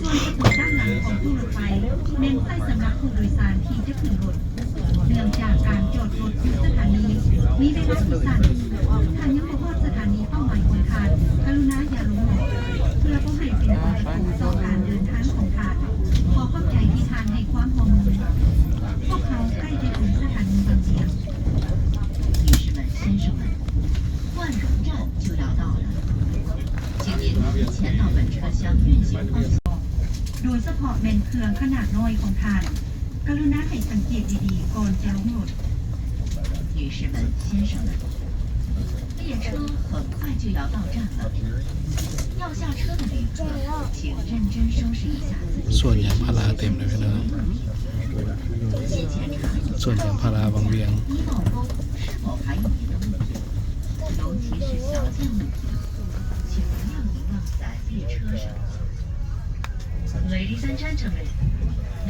ສ່ວນປະຕູດ້ານຫຼັງຂອງຕູ້ລົດໄຟແມ່ນໃຊ້ສຳລັບຜູ້ໂດຍສານທີ່ຈະຂຶ້ນລົດ. ເນື່ອງຈາກການຈອດລົດຢູ່ສະຖານີມີເວລາທີ່ສັ້ນ, ຖ້າຍັງບໍ່ຮອດສະຖານີເປົ້າໝາຍຂອງທ່ານ, ກະລຸນາຢ່າລົງລົດ ເພື່ອບໍ່ໃຫ້ເປັນຜົນກະທົບຕໍ່ການເດີນທາງຂອງທ່ານ. ຂໍຂອບໃຈທີ່ທ່ານໃຫ້ຄວາມຮ່ວມມື. ພວກເຮົາໃກ້ຈະເຖິງສະຖານີວັງວຽງ. 女士们、先生们，万荣站就要到了，请您提前到本车厢运行方向。 ໂດຍສະເພາະແມ່ນເຄື່ອງຂະໜາດນ້ອຍຂອງທ່ານ, ກະລຸນາໃຫ້ສັງເກດດີໆກ່ອນຈະລົງລົດ. 女士们、先生们，列车很快就要到站了，要下车的旅客，请认真收拾一下自己的行李。 ສວນຢາງພາລາເຕັມເລີຍພີ່ນ້ອງ. ສວນຢາງພາລາວັງວຽງ. 尤其是小件物品，请不要遗忘在列车上。 Ladies and gentlemen,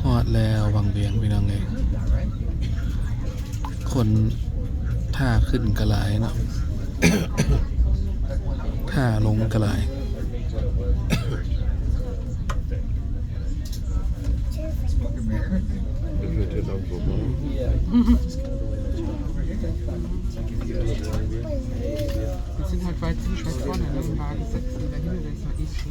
ຮອດແລ້ວວັງວຽງ ພີ່ນ້ອງເອີຍ. ຄົນທ່າຂຶ້ນກໍຫຼາຍເນາະ ທ່າລົງກໍຫຼາຍ. Wir sind halt weit, ziemlich weit vorne, ne? Und da die Sechs in der Himmel, der ist halt ewig lang.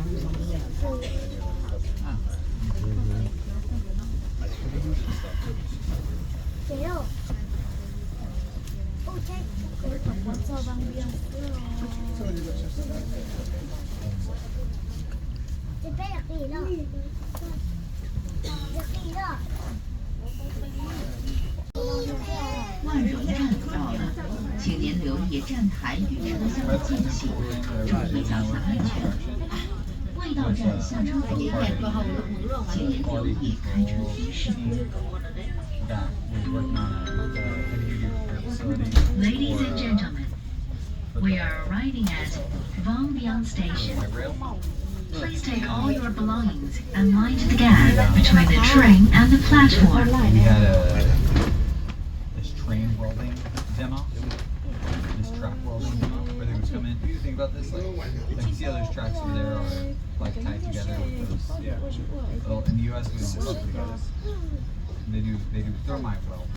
Ladies and gentlemen, we are arriving at Vang Vieng Station. Please take all your belongings and mind the gap between the train and the platform. We had a, this train welding demo, this track welding demo, where they would come in. What do you think about this? Like, like, see how those tracks over there are, like, tied together with those? Yeah. Well, in the U S, we don't call it together. They do, they do thermite weld.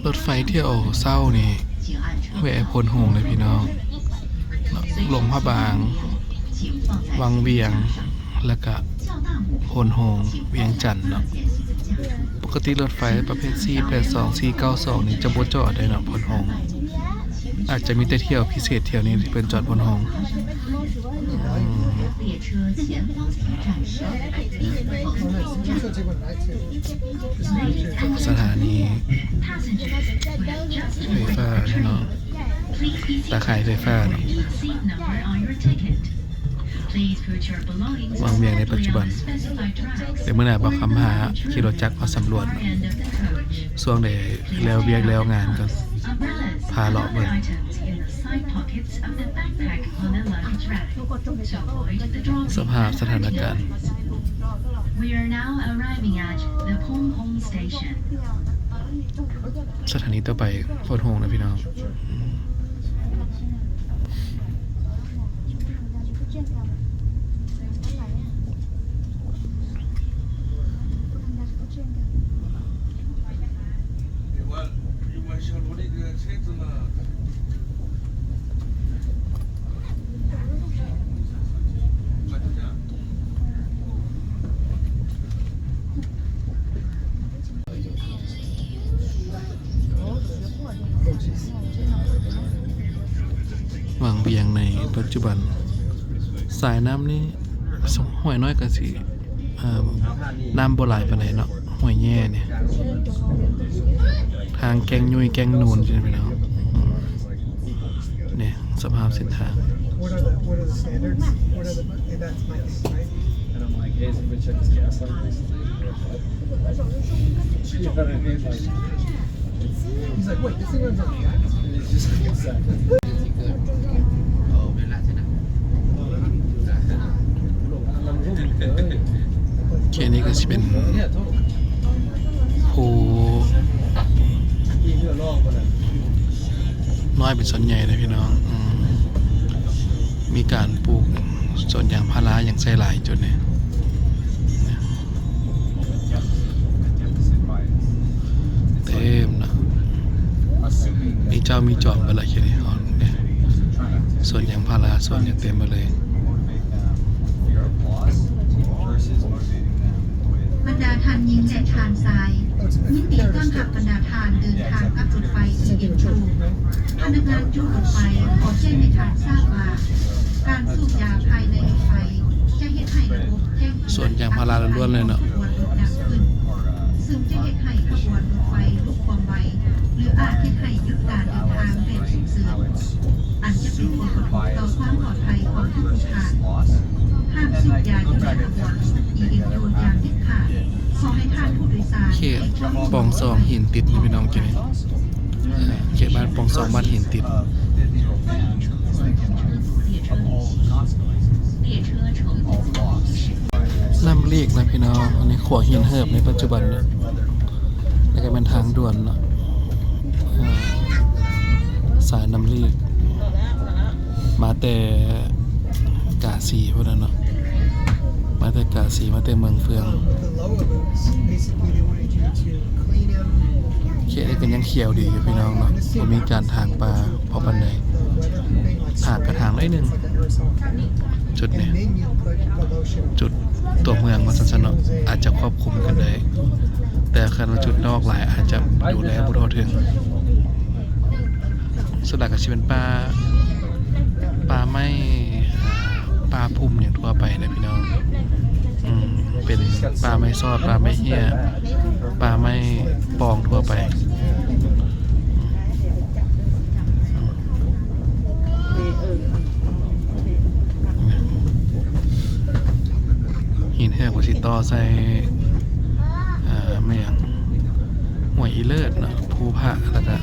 ລົດໄຟຖ້ຽວເຊົ້ານີ້ແວ່ໂພນໂຮງເດີພີ່ນ້ອງເນາະ, ຫຼວງພະບາງ, ວັງວຽງ ແລ້ວກະໂພນໂຮງ ວຽງຈັນເນາະ. ປົກກະຕິລົດໄຟປະເພດສີ່ແປດສອງ ສີ່ເກົ້າສອງນີ້ຈະບໍ່ຈອດເດ້ເນາະ ໂພນໂຮງ. ອາດຈະມີແຕ່ຖ້ຽວພິເສດຖ້ຽວນີ້ທີ່ເພິ່ນຈອດໂພນໂຮງ. ສະຖານີໄຟຟ້າເນາະ, ຕາຂ່າຍໄຟຟ້າເນາະ. ວັງວຽງໃນປັດຈຸບັນ. ແຕ່ມື້ໜ້າບ່າວຄຳພາຂີ່ລົດຈັກມາສຳຫຼວດເນາະ, ຊ່ວງໃດແລ້ວວຽກແລ້ວງານກໍພາເລາະເບິ່ງ. Side pockets of the backpack on the luggage rack to avoid the drop. ສະພາບສະຖານະການ. We are now arriving at the Phong Hong Station. ສະຖານີຕໍ່ໄປ ໂພນໂຮງນະພີ່ນ້ອງ. ວັງວຽງໃນປັດຈຸບັນ ສາຍນ້ຳນີ້ ຫ້ວຍນ້ອຍກໍຊິ ເອີ່ມ ນ້ຳບໍ່ຫຼາຍປານໃດເນາະ ຫ້ວຍແຍ່ນີ້ ທາງແກ້ງຍຸ້ຍແກ້ງນູນຊີ້ນະພີ່ນ້ອງ. ນີ້ສະພາບເສັ້ນທາງ. What are the, what are the standards? What are the, and that's my thing, right? And I'm like, "Hey, is everybody check this gas line recently?" Or what? You know what I mean? Like, he's like, "Wait, this thing runs on gas?" And it's just like, exactly. ເຂດນີ້ກໍຊິເປັນພູນ້ອຍເປັນສ່ວນໃຫຍ່ເດ້ພີ່ນ້ອງ. ອືມ ມີການປູກສວນຢາງພາລາຫຍັງໃສ່ຫຼາຍຈຸດນີ້. ເຕັມເນາະ ມີເຈົ້າມີຈອມເບິດລະເຂດນີ້. ສວນຢາງພາລາ ສວນຫຍັງເຕັມເບິດເລີຍ. ບັນດາທ່ານຍິງ ແລະ ທ່ານຊາຍ ຍິນດີຕ້ອນຮັບບັນດາທ່ານເດີນທາງກັບລົດໄຟ ທີເອັມທູ. ພະນັກງານຈູດລົດໄຟຂໍແຈ້ງໃຫ້ທ່ານຊາບວ່າ ການສູບຢາພາຍໃນລົດໄຟຈະເຮັດໃຫ້ລະບົບແຈ້ງເຕືອນ ສວນຢາງພາລາລ້ວນໆເລີຍເນາະ ຂະບວນລົດດັງຂຶ້ນ ຊຶ່ງຈະເຮັດໃຫ້ຂະບວນລົດໄຟ ອາດເຮັດໃຫ້ຢຸດການເດີນທາງແບບສຸກເສີນ ອັນຈະເປັນຜົນກະທົບຕໍ່ຄວາມປອດໄພຂອງທຸກໆທ່ານ. ຫ້າມສູບຢາຢູ່ໃນອາກອນ ອີເອັມ ໂອ ຢ່າງເດັດຂາດ. ຂໍໃຫ້ທ່ານຜູ້ໂດຍສານ ເຂດປ່ອງສອງຫີນຕິດນະພີ່ນ້ອງ ເຂດນີ້ ເອີ ເຂດບ້ານປ່ອງສອງ ບ້ານຫີນຕິດ. ນ້ຳລີກນະພີ່ນ້ອງ ອັນນີ້ຂົວຫີນເຫີບໃນປັດຈຸບັນເນາະ ແລ້ວກໍແມ່ນທາງດ່ວນເນາະ ເອີ ສາຍນ້ຳລີກ ມາແຕ່ກາສີພຸ້ນນະເນາະ ມາແຕ່ກາສີ ມາແຕ່ເມືອງເຟືອງ. ເຂດນີ້ກໍຍັງຂຽວດີຢູ່ພີ່ນ້ອງເນາະ ບໍ່ມີການຖາງປ່າພໍປານໃດ. ຫາກກະຖາງໜ້ອຍໜຶ່ງ ຈຸດນີ້ ຈຸດຕົວເມືອງວ່າຊັ້ນຊະເນາະ ອາດຈະຄວບຄຸມກັນໄດ້ ແຕ່ຄັນວ່າຈຸດນອກຫຼາຍອາດຈະດູແລບໍ່ທົ່ວເຖິງ. ສ່ວນຫຼາຍກໍຊິເປັນປ່າ ປ່າໄມ້ ປ່າພຸ່ມຫຍັງທົ່ວໄປແຫຼະພີ່ນ້ອງ ອືມ ເປັນປ່າໄມ້ຊອດ ປ່າໄມ້ເຮ້ຍ ປ່າໄມ້ປ່ອງທົ່ວໄປ. ຫີນແຮກວ່າຊິຕໍ່ໃສ່ ເອີ ແມ່ນຫຍັງ ຫ້ວຍອີເລີດເນາະ ພູພະ ແລ້ວກະ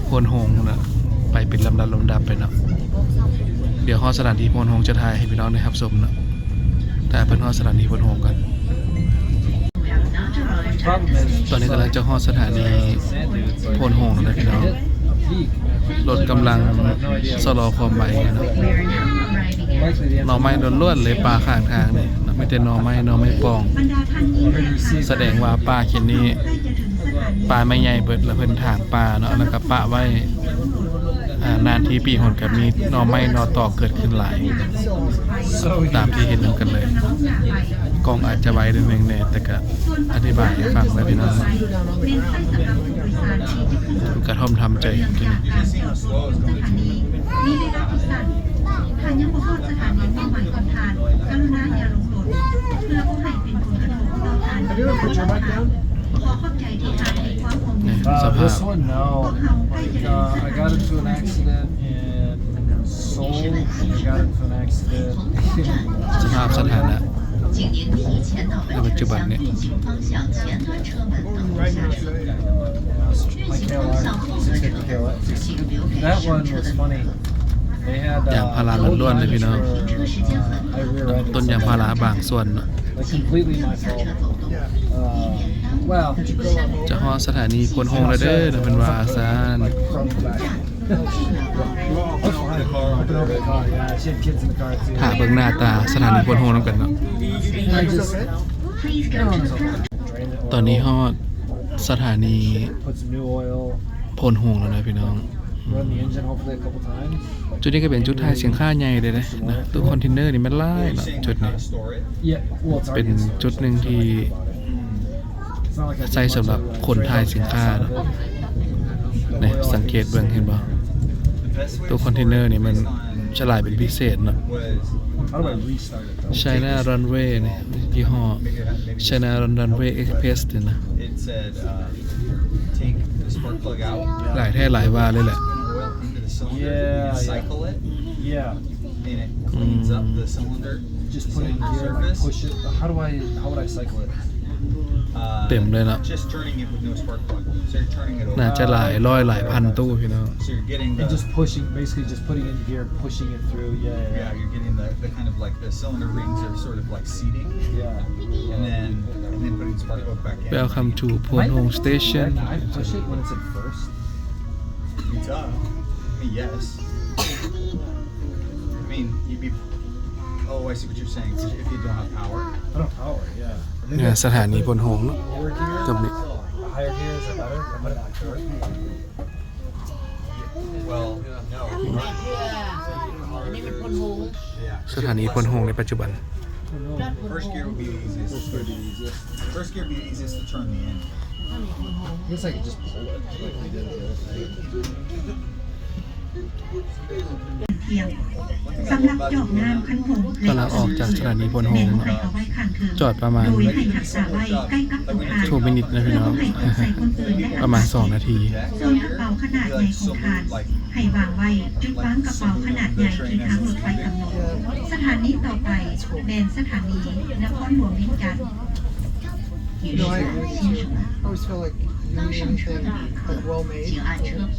ໂພນໂຮງພຸ້ນນະ ໄປເປັນລຳດັບລຳດັບໄປເນາະ. ດຽວຮອດສະຖານທີ່ໂພນໂຮງຈະຖ່າຍໃຫ້ພີ່ນ້ອງໄດ້ຮັບຊົມເນາະ. ຖ້າເພິ່ນຮອດສະຖານທີ່ໂພນໂຮງກ່ອນ. ຕອນນີ້ກຳລັງຈະຮອດສະຖານີໂພນໂຮງແລ້ວນະພີ່ນ້ອງ. ລົດກຳລັງຊະລໍຄວາມໄວເນາະ. ໜໍ່ໄມ້ລ້ວນໆເລີຍ ປ່າຂ້າງທາງນີ້ເນາະ ມີແຕ່ໜໍ່ໄມ້ ໜໍ່ໄມ້ປ່ອງ. ສະແດງວ່າປ່າເຂດນີ້ປ່າໄມ້ໃຫຍ່ເບິດ ແລ້ວເພິ່ນຖາງປ່າເນາະ ແລ້ວກະປະໄວ້. ອາ ນານທີປີຫົນກະມີໜໍ່ໄມ້ໜໍ່ຕອກເກີດຂຶ້ນຫຼາຍ ຕາມທີ່ເຫັນນຳກັນເລີຍ. ກ້ອງອາດຈະໄວໜ້ອຍໜຶ່ງແດ່ ແຕ່ກະອະທິບາຍໃຫ້ຟັງໄວ້ພີ່ນ້ອງ. ກະທ່ອມທຳໃຈກິນ. ຖ້າຍັງບໍ່ຮອດສະຖານີເປົ້າໝາຍຂອງທ່ານ ກະລຸນາຢ່າລົງລົດ ເພື່ອບໍ່ໃຫ້ເປັນຜົນກະທົບຕໍ່ທ່ານ ແລະ ຄະນະຂອງທ່ານ. ຂໍຂອບໃຈທີ່ທ່ານໃຫ້ຄວາມຮ່ວມມື. ນີ້ ສະພາບ This one, no. Like, uh, I got into an accident in Seoul. I got into an accident. ສະພາບສະຖານະໃນປັດຈຸບັນນີ້. My K L R, six fifty K L R, six fifty. That one was funny. ຢາງພາລາລ້ວນໆເລີຍພີ່ນ້ອງ. ຕົ້ນຢາງພາລາບາງສ່ວນເນາະ. ຈະຮອດສະຖານີໂພນໂຮງແລ້ວເດີ ເພິ່ນວ່າຊັ້ນ. ຖ້າເບິ່ງໜ້າຕາສະຖານີໂພນໂຮງນຳກັນເນາະ. ຕອນນີ້ຮອດສະຖານີໂພນໂຮງແລ້ວນະພີ່ນ້ອງ. ຈຸດນີ້ກໍເປັນຈຸດຖ່າຍສິນຄ້າໃຫຍ່ເລີຍເດ້ນະ. ຕູ້ຄອນເທນເນີນີ້ແມ່ນຫຼາຍເນາະ ຈຸດນີ້. ເປັນຈຸດໜຶ່ງທີ່ໃຊ້ສຳລັບຂົນຖ່າຍສິນຄ້າເນາະ. ນີ້ ສັງເກດເບິ່ງ ເຫັນບໍ່? ຕູ້ຄອນເທນເນີນີ້ມັນຈະຫຼາຍເປັນພິເສດເນາະ. China Runway ນີ້ ຍີ່ຫໍ້ China Runway Express ນີ້ນະ. ຫຼາຍແທ້ຫຼາຍວ່າເລີຍແຫຼະ. Just put it in gear, like, push it. How do I, how would I cycle it? ເຕັມເລີຍເນາະ. ໜ້າຈະຫຼາຍຮ້ອຍຫຼາຍພັນຕູ້ພີ່ນ້ອງ. And just pushing, basically just putting it in gear, pushing it through. Yeah, yeah, yeah. You're getting the, the kind of, like, the cylinder rings are sort of like seating. Yeah. And then, and then putting the spark plug back in. Welcome to Phone Hong Station. Can I push it when it's in first? It's up. I mean, yes. I mean, you'd be, oh, I see what you're saying. If you don't have power. I don't have power, yeah. ເນຍ ສະຖານີໂພນໂຮງເນາະ ກັບນີ້. Higher gear, is that better? I'll put it in my third. Well, no. ສະຖານີໂພນໂຮງໃນປັດຈຸບັນ. First gear would be the easiest. This would be the easiest. First gear would be the easiest to turn the engine. I guess I could just pull it like we did the other day. ສຳລັບຈອກນ້ຳຄັນຫົງ ກຳລັງອອກຈາກສະຖານີໂພນໂຮງເນາະ ຈອດປະມານສອງນາທີພີ່ນ້ອງ ປະມານສອງນາທີ. ສ່ວນກະເປົາຂະໜາດໃຫຍ່ຂອງທ່ານ ໃຫ້ວາງໄວ້ຈຸດວາງກະເປົາຂະໜາດໃຫຍ່ທີ່ທາງລົດໄຟກຳນົດ. ສະຖານີຕໍ່ໄປແມ່ນສະຖານີນະຄອນຫຼວງວຽງຈັນ. You know, I, I always feel like you need anything, like, well made, you,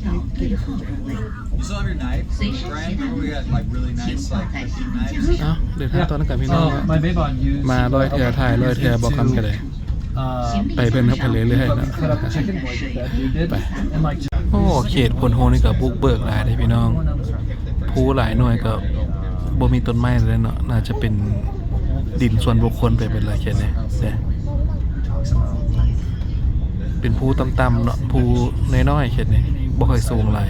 you get it from there. You still have your knife, Brian? Remember we had, like, really nice, like, fishing knives? ເອົ້າ ເດີນທາງຕໍ່ນຳກັນພີ່ນ້ອງເນາະ ມາຮ້ອຍເທື່ອ ຖ່າຍຮ້ອຍເທື່ອ ບໍ່ຄຳກະໄດ້ ໄປເບິ່ງນຳກັນເລື້ອຍໆເນາະ ໄປ. ໂອ້ ເຂດໂພນໂຮງນີ້ກະບຸກເບີກຫຼາຍເດ້ພີ່ນ້ອງ ພູຫຼາຍໜ່ວຍກະບໍ່ມີຕົ້ນໄມ້ແລ້ວເນາະ ໜ້າຈະເປັນດິນສ່ວນບຸກຄົນໄປເບິດລະເຂດນີ້ເດ້. ເປັນພູຕ່ຳໆເນາະ ພູນ້ອຍໆ ເຂດນີ້ບໍ່ຄ່ອຍສູງຫຼາຍ.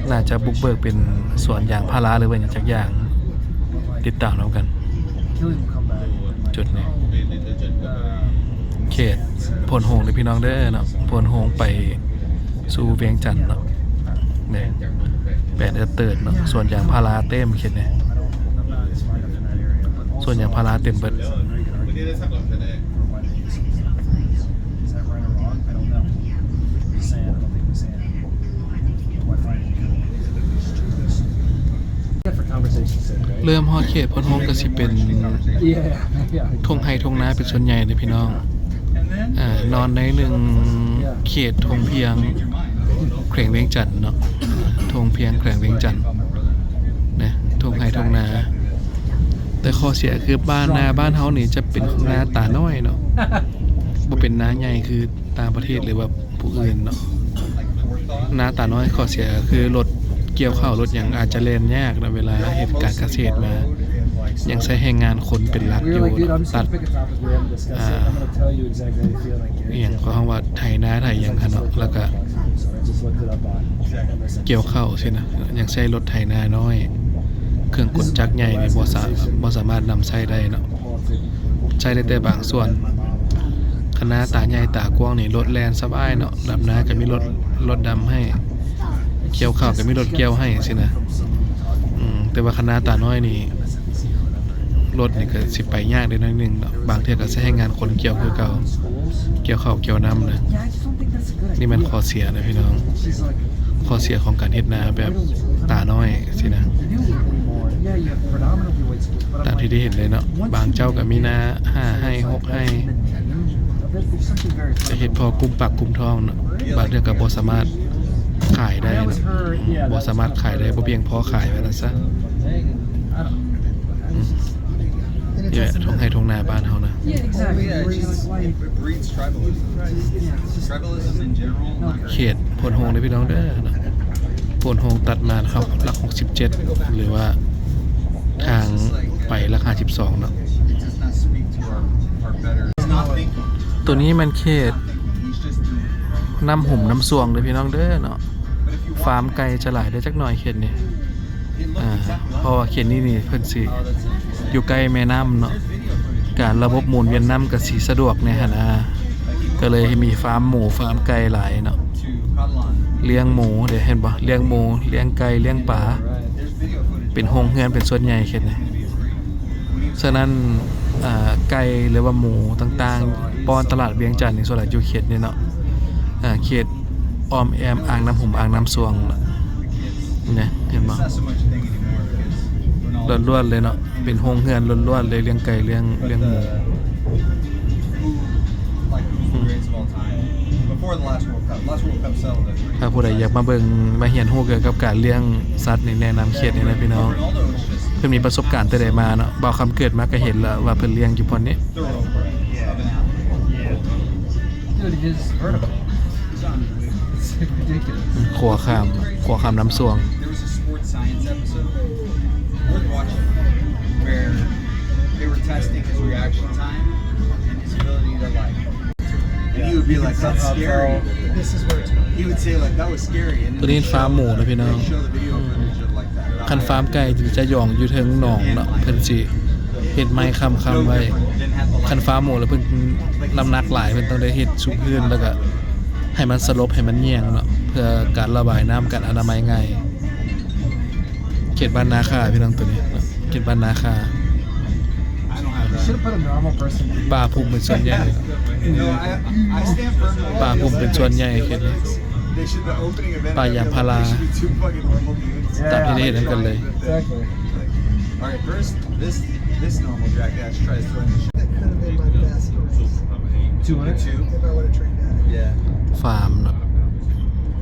ໜ້າຈະບຸກເບີກເປັນສວນຢາງພາລາ ຫຼືວ່າຫຍັງຈັກຢ່າງ ຕິດຕາມນຳກັນ. ຈຸດນີ້ເຂດໂພນໂຮງເດີພີ່ນ້ອງເດີເນາະ ໂພນໂຮງໄປ ສູ່ວຽງຈັນເນາະ ແມ່ນແປດເອີເຕີດເນາະ ສວນຢາງພາລາເຕັມເຂດນີ້ ສວນຢາງພາລາເຕັມເບິດ. ເລີ່ມຮອດເຂດໂພນໂຮງກະຊິເປັນທົ່ງໄຮ່ທົ່ງນາເປັນສ່ວນໃຫຍ່ເດ້ພີ່ນ້ອງ. ອ່າ ນອນໃນໜຶ່ງເຂດທົ່ງພຽງແຂວງວຽງຈັນເນາະ ທົ່ງພຽງແຂວງວຽງຈັນນະ ທົ່ງໄຮ່ທົ່ງນາ. ແຕ່ຂໍ້ເສຍຄືບ້ານ ນາບ້ານເຮົານີ້ຈະເປັນນາຕານ້ອຍເນາະ ບໍ່ເປັນນາໃຫຍ່ຄືຕ່າງປະເທດ ຫຼືວ່າຜູ້ອື່ນເນາະ. ນາຕານ້ອຍຂໍ້ເສຍຄືລົດກ່ຽວເຂົ້າລົດຫຍັງອາດຈະແລ່ນຍາກເນາະ ເວລາເຮັດການກະເສດມາ ຍັງໃຊ້ແຮງງານຄົນເປັນຫຼັກຢູ່ເນາະ ຕັດ ອ່າ ອີ່ຫຍັງເຂົາເອີ້ນວ່າໄຖນາໄຖຫຍັງຫັ້ນເນາະ ແລ້ວກະກ່ຽວເຂົ້າຊີ້ນະ ຍັງໃຊ້ລົດໄຖນານ້ອຍ ເຄື່ອງກົນຈັກໃຫຍ່ນີ້ບໍ່ສາ ບໍ່ສາມາດນຳໃຊ້ໄດ້ເນາະ ໃຊ້ໄດ້ແຕ່ບາງສ່ວນ. ຄັນນາຕາໃຫຍ່ຕາກວ້າງນີ້ລົດແລ່ນສະບາຍເນາະ ດຳນາກະມີລົດ ລົດດຳໃຫ້ ກ່ຽວເຂົ້າກະມີລົດກ່ຽວໃຫ້ຊີ້ນະ. ອືມ ແຕ່ວ່າຄັນນາຕານ້ອຍນີ້ ລົດນີ້ກະຊິໄປຍາກໄດ້ໜ້ອຍໜຶ່ງເນາະ ບາງເທື່ອກະໃຊ້ແຮງງານຄົນກ່ຽວຄືເກົ່າ ກ່ຽວເຂົ້າກ່ຽວນຳນະ. ນີ້ແມ່ນຂໍ້ເສຍນະພີ່ນ້ອງ ຂໍ້ເສຍຂອງການເຮັດນາແບບຕານ້ອຍຊີ້ນະ. ຕາມທີ່ໄດ້ເຫັນເລີຍເນາະ ບາງເຈົ້າກະມີນາຫ້າໄຮ່ຫົກໄຮ່ ຈະເຮັດພໍກຸ້ມປາກກຸ້ມທ້ອງເນາະ ບາງເທື່ອກະບໍ່ສາມາດຂາຍໄດ້ເນາະ ບໍ່ສາມາດຂາຍໄດ້ ບໍ່ພຽງພໍຂາຍວ່າຊັ້ນຊະ. ອືມ ນີ້ແຫຼະທົ່ງໄຮ່ທົ່ງນາບ້ານເຮົານະ. Tribalism in general, not great. ເຂດໂພນໂຮງເດີພີ່ນ້ອງເດີເນາະ ໂພນໂຮງຕັດມາເຂົ້າຫຼັກຫົກສິບເຈັດ ຫຼືວ່າທາງໄປຫຼັກຫ້າສິບສອງເນາະ. ໂຕນີ້ແມ່ນເຂດນ້ຳຫຸມນ້ຳຊວງເດີພີ່ນ້ອງເດີເນາະ ຟາມໄກ່ຈະຫຼາຍເດີຈັກໜ່ອຍເຂດນີ້. ອ່າ ເພາະວ່າເຂດນີ້ນີ້ເພິ່ນຊິຢູ່ໃກ້ແມ່ນ້ຳເນາະ ການລະບົບໝູນວຽນນ້ຳກະຊິສະດວກແດ່ຫັ້ນນະ ກະເລີຍມີຟາມໝູຟາມໄກ່ຫຼາຍເນາະ ລ້ຽງໝູເດ້ ເຫັນບໍ່ ລ້ຽງໝູ ລ້ຽງໄກ່ ລ້ຽງປາ ເປັນໂຮງເຮືອນເປັນສ່ວນໃຫຍ່ເຂດນີ້. ສະນັ້ນ ອ່າ ໄກ່ ຫຼືວ່າໝູຕ່າງໆ ປ້ອນຕະຫຼາດວຽງຈັນນີ້ ສ່ວນຫຼາຍຢູ່ເຂດນີ້ເນາະ ອ່າ ເຂດອ້ອມແອ້ມອ່າງນ້ຳຫຸມອ່າງນ້ຳຊວງນະ ເຫັນບໍ່ ລ້ວນໆເລີຍເນາະ ເປັນໂຮງເຮືອນລ້ວນໆເລີຍ ລ້ຽງໄກ່ ລ້ຽງ ລ້ຽງໝູ. ຖ້າຜູ້ໃດຢາກມາເບິ່ງມາຮຽນຮູ້ກ່ຽວກັບການລ້ຽງສັດນີ້ ແນະນຳເຂດນີ້ນະພີ່ນ້ອງ ເພິ່ນມີປະສົບການແຕ່ໃດມາເນາະ ບ່າວຄຳເກີດມາກະເຫັນລະວ່າເພິ່ນລ້ຽງຢູ່ບ່ອນນີ້. ຂົວຂ້າມ ຂົວຂ້າມນ້ຳຊວງ. And he would be like, "That's scary." He would say, like, "That was scary." And then ໂຕນີ້ຟາມໝູນະພີ່ນ້ອງ they show the video footage of, like, that. ຄັນຟາມໄກ່ຈະຢອງຢູ່ເທິງໜອງເນາະ ເພິ່ນຊິເຮັດໄມ້ຄ້ຳໆໄວ້. ຄັນຟາມໝູລະເພິ່ນນ້ຳໜັກຫຼາຍ ເພິ່ນຕ້ອງໄດ້ເຮັດຊຸກພື້ນ ແລ້ວກະໃຫ້ມັນສະຫຼົບ ໃຫ້ມັນຍ່ຽງເນາະ. ເພື່ອການລະບາຍນ້ຳ ການອະນາໄມງ່າຍ. ເຂດບ້ານນາຄາ ພີ່ນ້ອງ ໂຕນີ້ເນາະ ເຂດບ້ານນາຄາ. ປ່າພຸ້ມເປັນສ່ວນໃຫຍ່ເນາະ ປ່າພຸ້ມເປັນສ່ວນໃຫຍ່ເຂດນີ້ ປ່າຢາງພາລາ ຕາມທີ່ໄດ້ເຫັນນຳກັນເລີຍ. Exactly. All right, first, this, this normal jackass tries throwing the shit. That could have been my best race. Two hundred? If I would have trained at it. Yeah. ຟາມເນາະ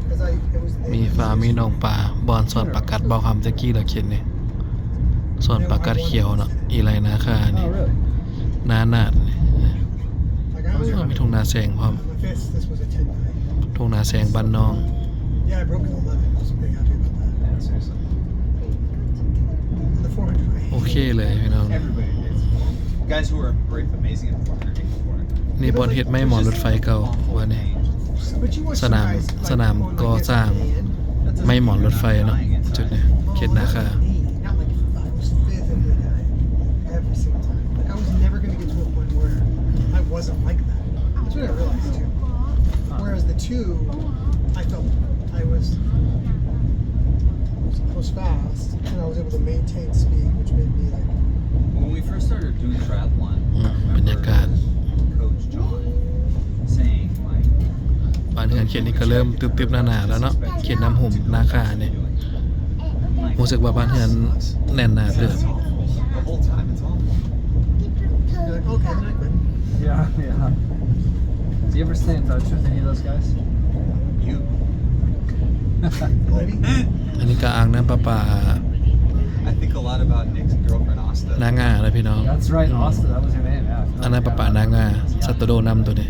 'Cause I, it was, ມີຟາມ ມີໜອງປາ ບ່ອນສອນປາກັດ ເວົ້າຄຳແຕ່ກີ້ລະເຂດນີ້ ສອນປາກັດຂຽວເນາະ ອີໄລນາຄານີ້ ນານາດນີ້. Like, I was ເອີ ມີທົ່ງນາແຊງພ້ອມ This, this was a ten nine. ທົ່ງນາແຊງບ້ານນ້ອງ. Yeah, I broke an eleven. I was pretty happy about that. Yeah, seriously. And the four hundred, I ໂອເຄເລີຍພີ່ນ້ອງ. Everybody did. Guys who are great, amazing at four hundred, four hundred. ນີ້ບ່ອນເຮັດໄມ້ໝອນລົດໄຟເກົ່າ ວ່ານີ້ But you were ສະໜາມ surprised, like, ສະໜາມກໍ່ສ້າງໄມ້ໝອນລົດໄຟເນາະ ຈຸດນີ້ ເຂດນາຄາ. Not like I was vividly dying every single time. Like, I was never gonna get to a point where I wasn't like that. That's what I realized too. Whereas the two, I felt I was, I was fast, and I was able to maintain speed, which made me, like, When we first started doing triathlon, ອືມ I remember ບັນຍາກາດ Coach John saying, like, ບ້ານເຮືອນເຂດນີ້ກໍເລີ່ມຕຶບໆໜາໆແລ້ວເນາະ ເຂດນ້ຳຫຸມນາຄານີ້ ຮູ້ສຶກວ່າບ້ານເຮືອນແໜ້ນໜາເຕີບ. The whole time it's on. You're like, "Okay, then I quit." Yeah, yeah. Do you ever stay in touch with any of those guys? You. Maybe. ອັນນີ້ກໍອ່າງນ້ຳປະປາ I think a lot about Nick's girlfriend, Asta. ນາງາເນາະພີ່ນ້ອງ. That's right, Asta, that was her name, yeah. ອ່າງນ້ຳປະປານາງາ ສັດໂຕໂດນ້ຳໂຕນີ້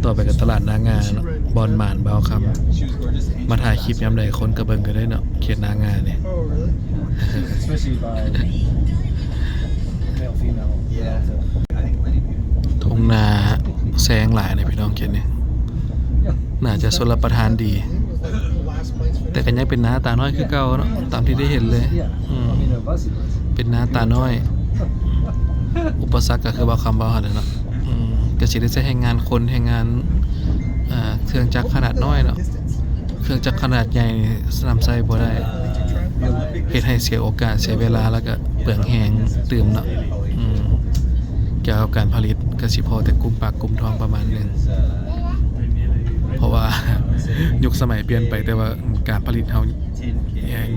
ຕໍ່ໄປກໍຕະຫຼາດນາງາເນາະ ບ່ອນໝານບ່າວຄຳ She was gorgeous and ມາຖ່າຍຄລິບຍາມໃດຄົນກໍເບິ່ງກັນເດ້ເນາະ ເຂດນາງານີ້. Oh, really? Especially by male, female. Yeah. I think many people. ທົ່ງນາແຊງຫຼາຍເນາະພີ່ນ້ອງ ເຂດນີ້ ໜ້າຈະຊົນລະປະທານດີ It was, like, the last place for ແຕ່ກໍຍັງເປັນນາຕານ້ອຍຄືເກົ່າເນາະ ຕາມທີ່ໄດ້ເຫັນເລີຍ. ອືມ ເປັນນາຕານ້ອຍ ອຸປະສັກກໍຄືເວົ້າຄຳເວົ້າຫັ້ນແຫຼະເນາະ. ອືມ ກໍຊິໄດ້ໃຊ້ແຮງງານຄົນ ແຮງງານ ເອີ ເຄື່ອງຈັກຂະໜາດນ້ອຍເນາະ ເຄື່ອງຈັກຂະໜາດໃຫຍ່ນຳໃຊ້ບໍ່ໄດ້ ເຮັດໃຫ້ເສຍໂອກາດ ເສຍເວລາ ແລ້ວກໍເປືອງແຮງຕື່ມເນາະ. ອືມ ກ່ຽວກັບການຜະລິດກໍຊິພໍແຕ່ກຸ້ມປາກກຸ້ມທ້ອງປະມານໜຶ່ງ ເພາະວ່າຍຸກສະໄໝປ່ຽນໄປ ແຕ່ວ່າການຜະລິດເຮົາ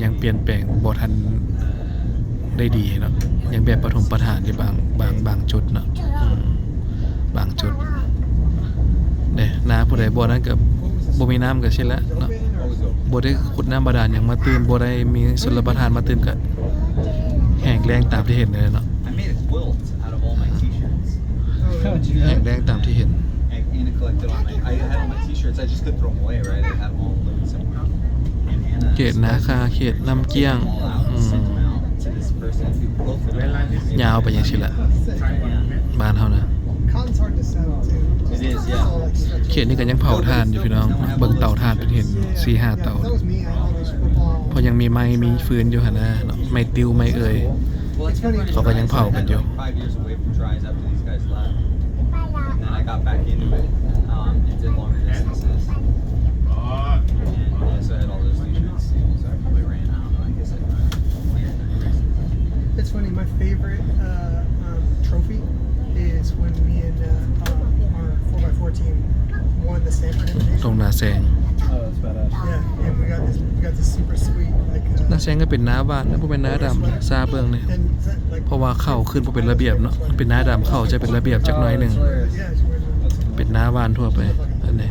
ຍັງປ່ຽນແປງບໍ່ທັນໄດ້ດີເນາະ ຍັງແບບປະຖົມປະຖານຢູ່ບາງ ບາງ ບາງຈຸດເນາະ. ອືມ ບາງຈຸດເດ້ ນາຜູ້ໃດບໍ່ນັ້ນກໍບໍ່ມີນ້ຳກໍຊີ້ແຫຼະເນາະ ບໍ່ໄດ້ຂຸດນ້ຳບາດານຫຍັງມາຕື່ມ ບໍ່ໄດ້ມີຊົນລະປະທານມາຕື່ມ ກໍແຫ້ງແລ້ງຕາມທີ່ເຫັນນີ້ແຫຼະເນາະ. I made a quilt out of all my T-shirts. ແຫ້ງແລ້ງຕາມທີ່ເຫັນ. And Anna collected all my, I had all my T-shirts. I just couldn't throw them away, right? I had them all glued somewhere. And Anna ເຂດນາຄາ ເຂດນ້ຳກ້ຽງ ອືມ ຍາວໄປຈັ່ງຊີ້ແຫຼະ ບ້ານເຮົານະ. It is, yeah. ເຂດນີ້ກໍຍັງເຜົາຖ່ານຢູ່ພີ່ນ້ອງ ເບິ່ງເຕົາຖ່ານເປັນເຫັນສີ່ຫ້າເຕົາ ເພາະຍັງມີໄມ້ມີຟືນຢູ່ຫັ້ນນະເນາະ ໄມ້ຕິ້ວໄມ້ເອີຍ ເຂົາກໍຍັງເຜົາກັນຢູ່. Five years away from Tries after these guys left. And then I got back into it, um, and did longer distances. And I also had all those T-shirts, so I probably ran, I don't know, I guess I ran twenty or thirty races. It's funny, my favorite, uh, um, trophy is when me and, uh, um, our four by four team won the Stanford Invitational. ຕົງໜ້າແຊງ. Yeah, and we got this, we got this super sweet, like, uh, ໜ້າແຊງກໍເປັນໜ້າຫວານນະ ບໍ່ແມ່ນໜ້າດຳ ຊາເບິ່ງນີ້ ເພາະວ່າເຂົ້າຂຶ້ນບໍ່ເປັນລະບຽບເນາະ ມັນເປັນໜ້າດຳ ເຂົ້າຈະເປັນລະບຽບຈັກໜ້ອຍໜຶ່ງ ເປັນໜ້າຫວານທົ່ວໄປ. ອັນນີ້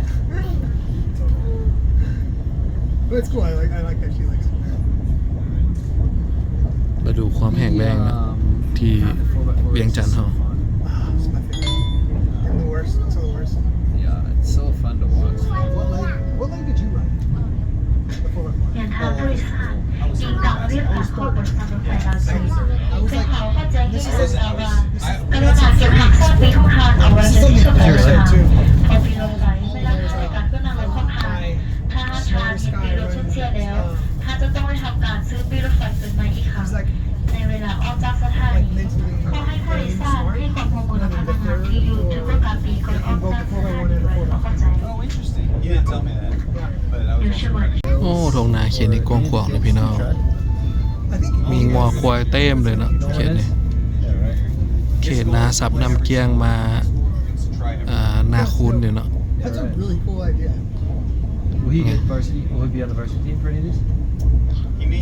But it's cool. I like, I like that she likes it. ລະດູຄວາມແຫ້ງແລ້ງເນາະ ທີ່ວຽງຈັນເຮົາ. Wow, this is my favorite. And the worst, also the worst. Yeah, it's so fun to watch. What leg, what leg did you ride? The four by four. 请大家对上一档列车后本站的快到区，最好大家一起来到吧。 Oh, interesting. You didn't tell me that. ທົ່ງນາເຂດນີ້ກວ້າງຂວາງເລີຍພີ່ນ້ອງ ມີງົວຄວາຍເຕັມເລີຍເນາະເຂດນີ້ ເຂດນາສັບນ້ຳກ້ຽງມາ ອ່າ ນາຄູນເດ້ເນາະ. That's a really cool idea. Will he get varsity? Will he be on the varsity team for any of these?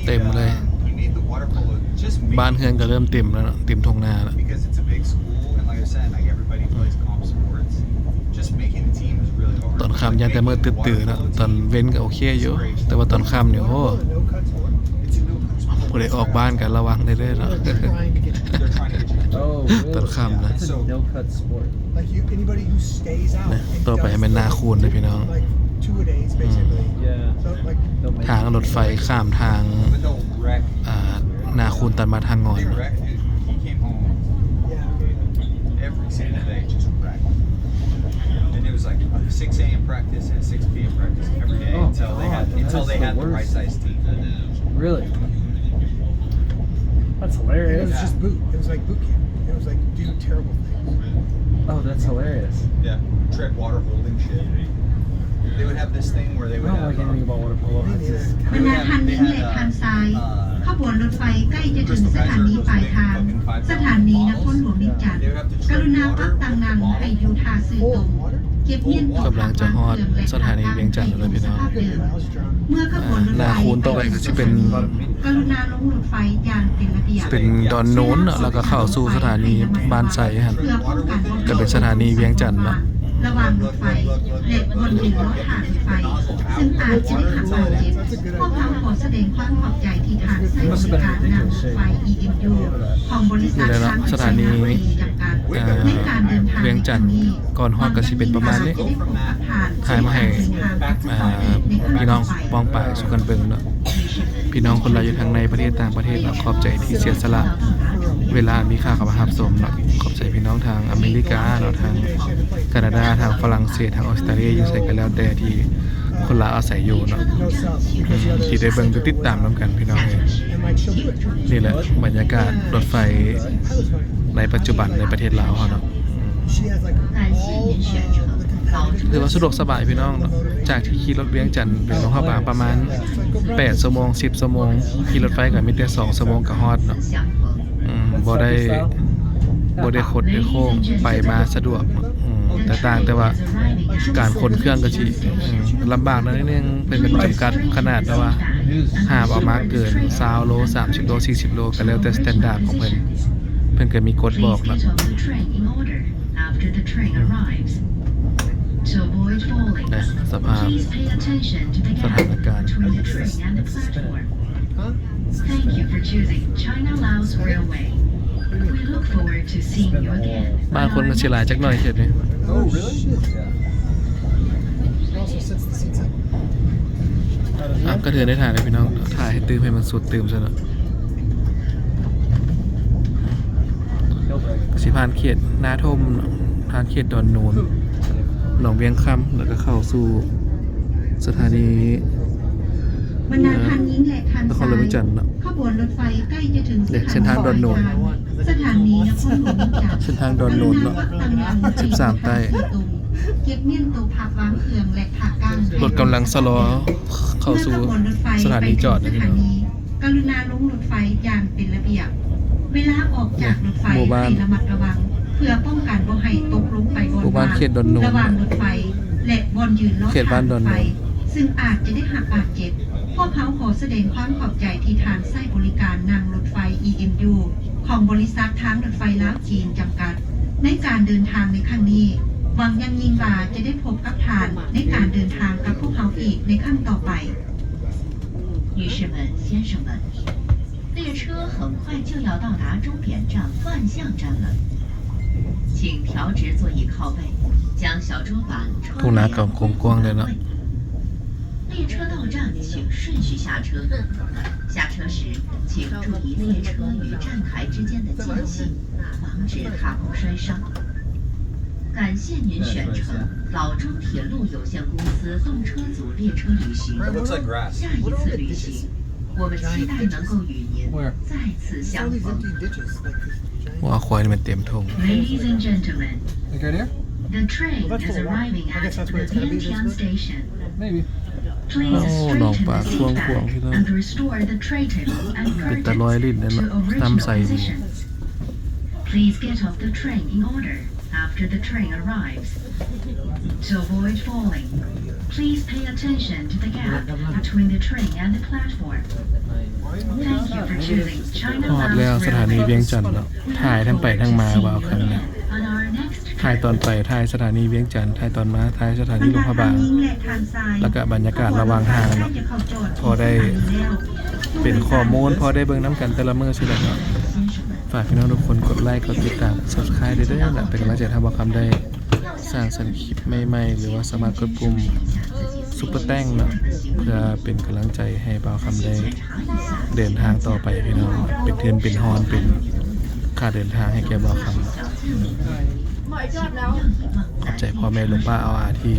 ເຕັມເລີຍ He made the water polo just ບ້ານເຮືອນກໍເລີ່ມເຕັມແລ້ວເນາະ ເຕັມທົ່ງນາແລ້ວ because it's a big school and like I said, like, everybody plays comp sports. Just making the team is really hard. ຕອນຄ່ຳຢ້ານແຕ່ມືດຕື່ນໆເນາະ ຕອນເວັນກໍໂອເຄຢູ່ ແຕ່ວ່າຕອນຄ່ຳນີ້ ໂອ້ It's a no-cut sport. ຜູ້ໃດອອກບ້ານກໍລະວັງໄດ້ເດີເນາະ They're trying to get you. ຕອນຄ່ຳນະ That's a no-cut sport. Like, you, anybody who stays out ນະ and ຕໍ່ໄປແມ່ນນາຄູນເດີພີ່ນ້ອງ like, two-a-days, basically. Yeah. So, like, ທາງລົດໄຟຂ້າມທາງ But they'll wreck ອ່າ ນາຄູນຕັດມາທາງງອນ They wrecked, dude. He came home. Yeah. Every single day, just wrecked. And it was like a six a.m. practice and a six p.m. practice every day. Oh, until they had, God, until they had the right size team. That's the worst. Really? That's hilarious. It was just boot. It was like boot camp. It was like, do terrible things. Oh, that's hilarious. Yeah. Tread water holding shit. They would have this thing where they would have, I don't like anything about water polo. It's just ບັນດາທ່ານຍິງ ແລະ ທ່ານຊາຍ, ຂະບວນລົດໄຟໃກ້ຈະເຖິງສະຖານີປາຍທາງ, ສະຖານີນະຄອນຫຼວງວຽງຈັນ. ກະລຸນາປັບຕັ້ງນັ່ງໃຫ້ຢູ່ທ່າຊື່ຕົງ, ເກັບມ້ຽນໂຕະ ກຳລັງຈະຮອດສະຖານີວຽງຈັນແລ້ວພີ່ນ້ອງ. ເມື່ອຂະບວນລົດໄຟ ອ່າ ນາຄູນຕໍ່ໄປກໍຊິເປັນ ກະລຸນາລົງລົດໄຟຢ່າງເປັນລະບຽບ ເປັນດອນໂນນເນາະ ແລ້ວກໍເຂົ້າສູ່ສະຖານີບ້ານໄຊຫັ້ນ ເພື່ອປ້ອງກັນບໍ່ໃຫ້ ກໍເປັນສະຖານີວຽງຈັນເນາະ. ລະຫວ່າງລົດໄຟ ແລະ ບ່ອນຢືນລໍຖ້າລົດໄຟ ຊຶ່ງອາດຈະໄດ້ຮັບບາດເຈັບ. ພວກເຮົາຂໍສະແດງຄວາມຂອບໃຈທີ່ທ່ານໃຊ້ບໍລິການນັ່ງລົດໄຟ ອີເອັມຢູ ຂອງບໍລິສັດທາງລົດໄຟລາວຈີນຈຳກັດ ໃນການເດີນທາງໃນຄັ້ງນີ້. ກ່ອນຮອດກໍຊິເປັນປະມານນີ້ ຖ່າຍມາໃຫ້ ອ່າ ພີ່ນ້ອງປ້ອງປາຍສູ່ກັນເບິ່ງເນາະ. ພີ່ນ້ອງຄົນລາວຢູ່ທັງໃນປະເທດຕ່າງປະເທດເນາະ ຂອບໃຈທີ່ເສຍສະຫຼະເວລາອັນມີຄ່າເຂົ້າມາຮັບຊົມເນາະ. ຂອບໃຈພີ່ນ້ອງທາງອາເມລິກາເນາະ ທາງການາດາ ທາງຝຣັ່ງເສດ ທາງອົດສະຕາເລຍ ຢູ່ໃສກໍແລ້ວແຕ່ທີ່ຄົນລາວອາໄສຢູ່ເນາະ ອືມ ທີ່ໄດ້ເບິ່ງໄດ້ຕິດຕາມນຳກັນພີ່ນ້ອງເອີຍ. ນີ້ແຫຼະບັນຍາກາດລົດໄຟໃນປັດຈຸບັນໃນປະເທດລາວເຮົາເນາະ. ຖືວ່າສະດວກສະບາຍພີ່ນ້ອງເນາະ ຈາກທີ່ຂີ່ລົດວຽງຈັນໄປຫຼວງພະບາງປະມານແປດຊົ່ວໂມງ ສິບຊົ່ວໂມງ ຂີ່ລົດໄຟກໍມີແຕ່ສອງຊົ່ວໂມງກໍຮອດເນາະ. ອືມ ບໍ່ໄດ້ ບໍ່ໄດ້ຄົດໄດ້ໂຄ້ງ ໄປມາສະດວກເນາະ. ອືມ ແຕ່ຕ່າງແຕ່ວ່າການຂົນເຄື່ອງກໍຊິ ອືມ ລຳບາກໜ້ອຍໜຶ່ງ ເພິ່ນກໍຈຳກັດຂະໜາດ ແຕ່ວ່າຫ້າມເອົາມາເກີນຊາວໂລ ສາມສິບໂລ ສີ່ສິບໂລ ກໍແລ້ວແຕ່ສະແຕນດາດຂອງເພິ່ນ. ເພິ່ນກໍມີກົດບອກເນາະ. ອືມ ນະ ສະພາບ ສະຖານະການ Thank you for choosing China Laos Railway. We look forward to seeing you again. ບ້ານຄົນກໍຊິຫຼາຍຈັກໜ້ອຍເຂດນີ້. Oh, really? ອ່ະ ກໍຖືໄດ້ຖ່າຍແລ້ວພີ່ນ້ອງ ຖ່າຍໃຫ້ຕື່ມໃຫ້ມັນສຸດຕື່ມຊະເນາະ. ຊິຜ່ານເຂດນາທົ່ມ ຜ່ານເຂດດອນໂນນ ໜອງວຽງຄຳ ແລ້ວກໍເຂົ້າສູ່ສະຖານີ ບັນດາທ່ານຍິງ ແລະ ທ່ານຊາຍ ນະຄອນຫຼວງວຽງຈັນເນາະ. ຂະບວນລົດໄຟໃກ້ຈະເຖິງສະຖານີປາຍທາງ ສະຖານີນະຄອນຫຼວງວຽງຈັນ. ເສັ້ນທາງດອນໂນນເນາະ ສິບສາມໃຕ້. ເກັບມ້ຽນໂຕະພັບວາງເຄື່ອງ ແລະ ຂາກາງ ລົດກຳລັງຊະລໍເຂົ້າສູ່ສະຖານີຈອດ. ກະລຸນາລົງລົດໄຟຢ່າງເປັນລະບຽບ. ເວລາອອກຈາກລົດໄຟໃຫ້ລະມັດລະວັງ ເພື່ອປ້ອງກັນບໍ່ໃຫ້ຕົກລົງໄປບ່ອນວ່າງລະຫວ່າງລົດໄຟ ແລະ ບ່ອນຢືນລໍຖ້າລົດໄຟ ຊຶ່ງອາດຈະໄດ້ຮັບບາດເຈັບ. ພວກເຮົາຂໍສະແດງຄວາມຂອບໃຈທີ່ທ່ານໃຊ້ບໍລິການນັ່ງລົດໄຟ ອີເອັມຢູ ຂອງບໍລິສັດທາງລົດໄຟລາວຈີນຈຳກັດ ໃນການເດີນທາງໃນຄັ້ງນີ້. ຫວັງຢ່າງຍິ່ງວ່າຈະໄດ້ພົບກັບທ່ານໃນການເດີນທາງກັບພວກເຮົາອີກໃນຄັ້ງຕໍ່ໄປ. 女士们、先生们，列车很快就要到达终点站万象站了，请调直座椅靠背，将小桌板穿过。 列车到站，请顺序下车。下车时，请注意列车与站台之间的间隙，防止踏空摔伤。 感谢您选乘老中铁路有限公司动车组列车旅行。下一次旅行，我们期待能够与您再次相逢。 ວ່າຄວາຍນີ້ມັນເຕັມຖົງ. Ladies and gentlemen, the train is arriving at the Vientiane station. Please straighten the seat back and restore the tray table and curtains to original positions. Please get off the train in order after the train arrives. To avoid falling, please pay attention to the gap between the train and the platform. Thank you for choosing China Railway. ຮອດແລ້ວສະຖານີວຽງຈັນເນາະ ຖ່າຍທັງໄປທັງມາ ບ່າວຄຳນະ On our next ຖ່າຍຕອນໄປ ຖ່າຍສະຖານີວຽງຈັນ ຖ່າຍຕອນມາ ຖ່າຍສະຖານີຫຼວງພະບາງ ແລ້ວກະບັນຍາກາດລະຫວ່າງທາງເນາະ ພໍໄດ້ເປັນຂໍ້ມູນ ພໍໄດ້ເບິ່ງນຳກັນແຕ່ລະມື້ຊີ້ແຫຼະເນາະ. ຝາກພີ່ນ້ອງທຸກຄົນກົດໄລຄ໌ ກົດຕິດຕາມ Subscribe ເດີເນາະ ເປັນກຳລັງໃຈໃຫ້ບ່າວຄຳໄດ້ສ້າງສັນຄລິບໃໝ່ໆ ຫຼືວ່າສາມາດກົດປຸ່ມ Super Thanks ເນາະ ເພື່ອເປັນກຳລັງໃຈໃຫ້ບ່າວຄຳໄດ້ເດີນທາງຕໍ່ໄປພີ່ນ້ອງ ເປັນທຶນເປັນຮອນ ເປັນຄ່າເດີນທາງໃຫ້ແກ່ບ່າວຄຳ. ຂອບໃຈພໍ່ແມ່ລຸງປ້າອາອາທີ່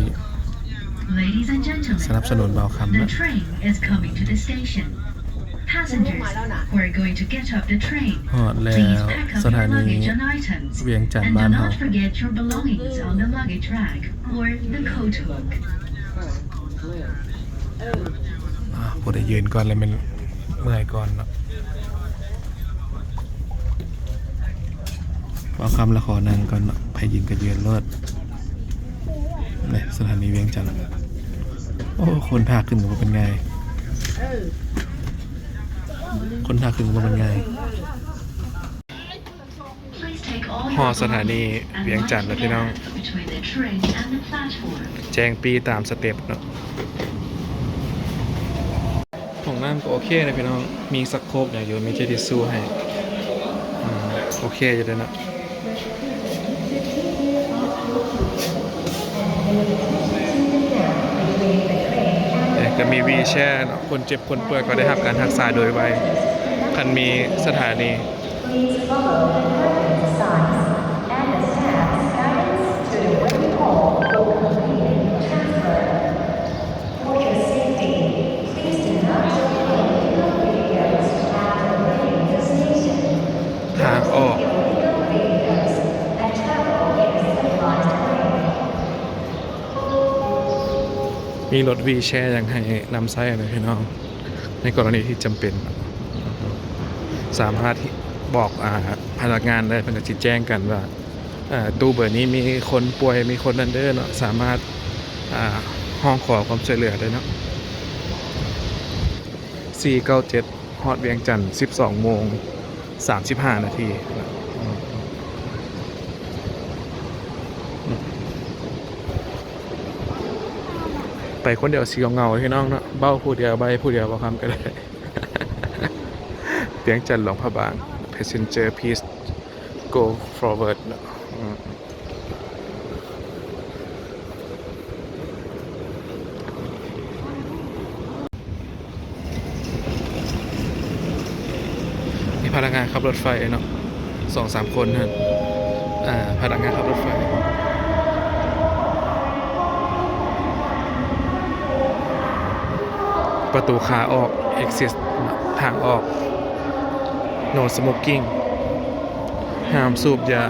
Ladies and gentlemen, ສະໜັບສະໜູນບ່າວຄຳ the ເນາະ. Train is coming to the station. Passengers who are going to get off the train, ຮອດແລ້ວ please pack up your luggage and items, ສະຖານີວຽງຈັນ and ບ້ານ do ເຮົາ not forget your belongings on the luggage rack or the coat hook. ອາ ຜູ້ໃດຢືນກ່ອນແລ້ວແມ່ນເມື່ອຍກ່ອນເນາະ. ບ່າວຄຳລະຂໍນັ່ງກ່ອນເນາະ ໃຜຢືນກະຢືນໂລດ. ນີ້ສະຖານີວຽງຈັນ ໂອ້ ຄົນຖ້າຂຶ້ນກະບໍ່ເປັນງ່າຍ ຄົນຖ້າຂຶ້ນກະບໍ່ເປັນງ່າຍ. ຮອດສະຖານີວຽງຈັນແລ້ວພີ່ນ້ອງ ແຈ້ງປີ້ຕາມສະເຕັບເນາະ. ຫ້ອງນ້ຳກະໂອເຄນະພີ່ນ້ອງ ມີຊັກໂຄກຫຍັງຢູ່ ມີເຈັດທິດຊູໃຫ້ ອາ ໂອເຄຢູ່ເດເນາະ. ແຕ່ກະມີວີແຊເນາະ ຄົນເຈັບຄົນປ່ວຍກະໄດ້ຮັບການຮັກສາໂດຍໄວ ຄັນມີສະຖານີ Please follow the curtained signs and the staff's guidance to the waiting hall for convenient transfer. For your safety, please do not take your legal vehicles after leaving the station. ທາງອອກ Please leave your legal vehicles and travel in a civilized way. ມີລົດວີແຊຫຍັງໃຫ້ນຳໃຊ້ນະພີ່ນ້ອງ ໃນກໍລະນີທີ່ຈຳເປັນ ສາມາດບອກ ອາ ພະນັກງານໄດ້ ເພິ່ນກະຊິແຈ້ງກັນວ່າ ອາ ຕູ້ເບີນີ້ມີຄົນປ່ວຍ ມີຄົນນັ້ນເດີເນາະ ສາມາດ ອາ ຮ້ອງຂໍຄວາມຊ່ວຍເຫຼືອໄດ້ເນາະ. ສີ່ເກົ້າເຈັດ ຮອດວຽງຈັນ ສິບສອງໂມງ ສາມສິບຫ້ານາທີ. ໄປຄົນດຽວຊິເຫງົາໆ ພີ່ນ້ອງເນາະ ເວົ້າຜູ້ດຽວ ໃບ້ຜູ້ດຽວ ບ່າວຄຳກະໄດ້. ວຽງຈັນຫຼວງພະບາງ Passenger please go forward ເນາະ. ມີພະນັກງານຂັບລົດໄຟເນາະ ສອງສາມຄົນຫັ້ນ ອາ ພະນັກງານຂັບລົດໄຟ. ປະຕູຂາອອກ exit ທາງອອກ no smoking ຫ້າມສູບຢາ.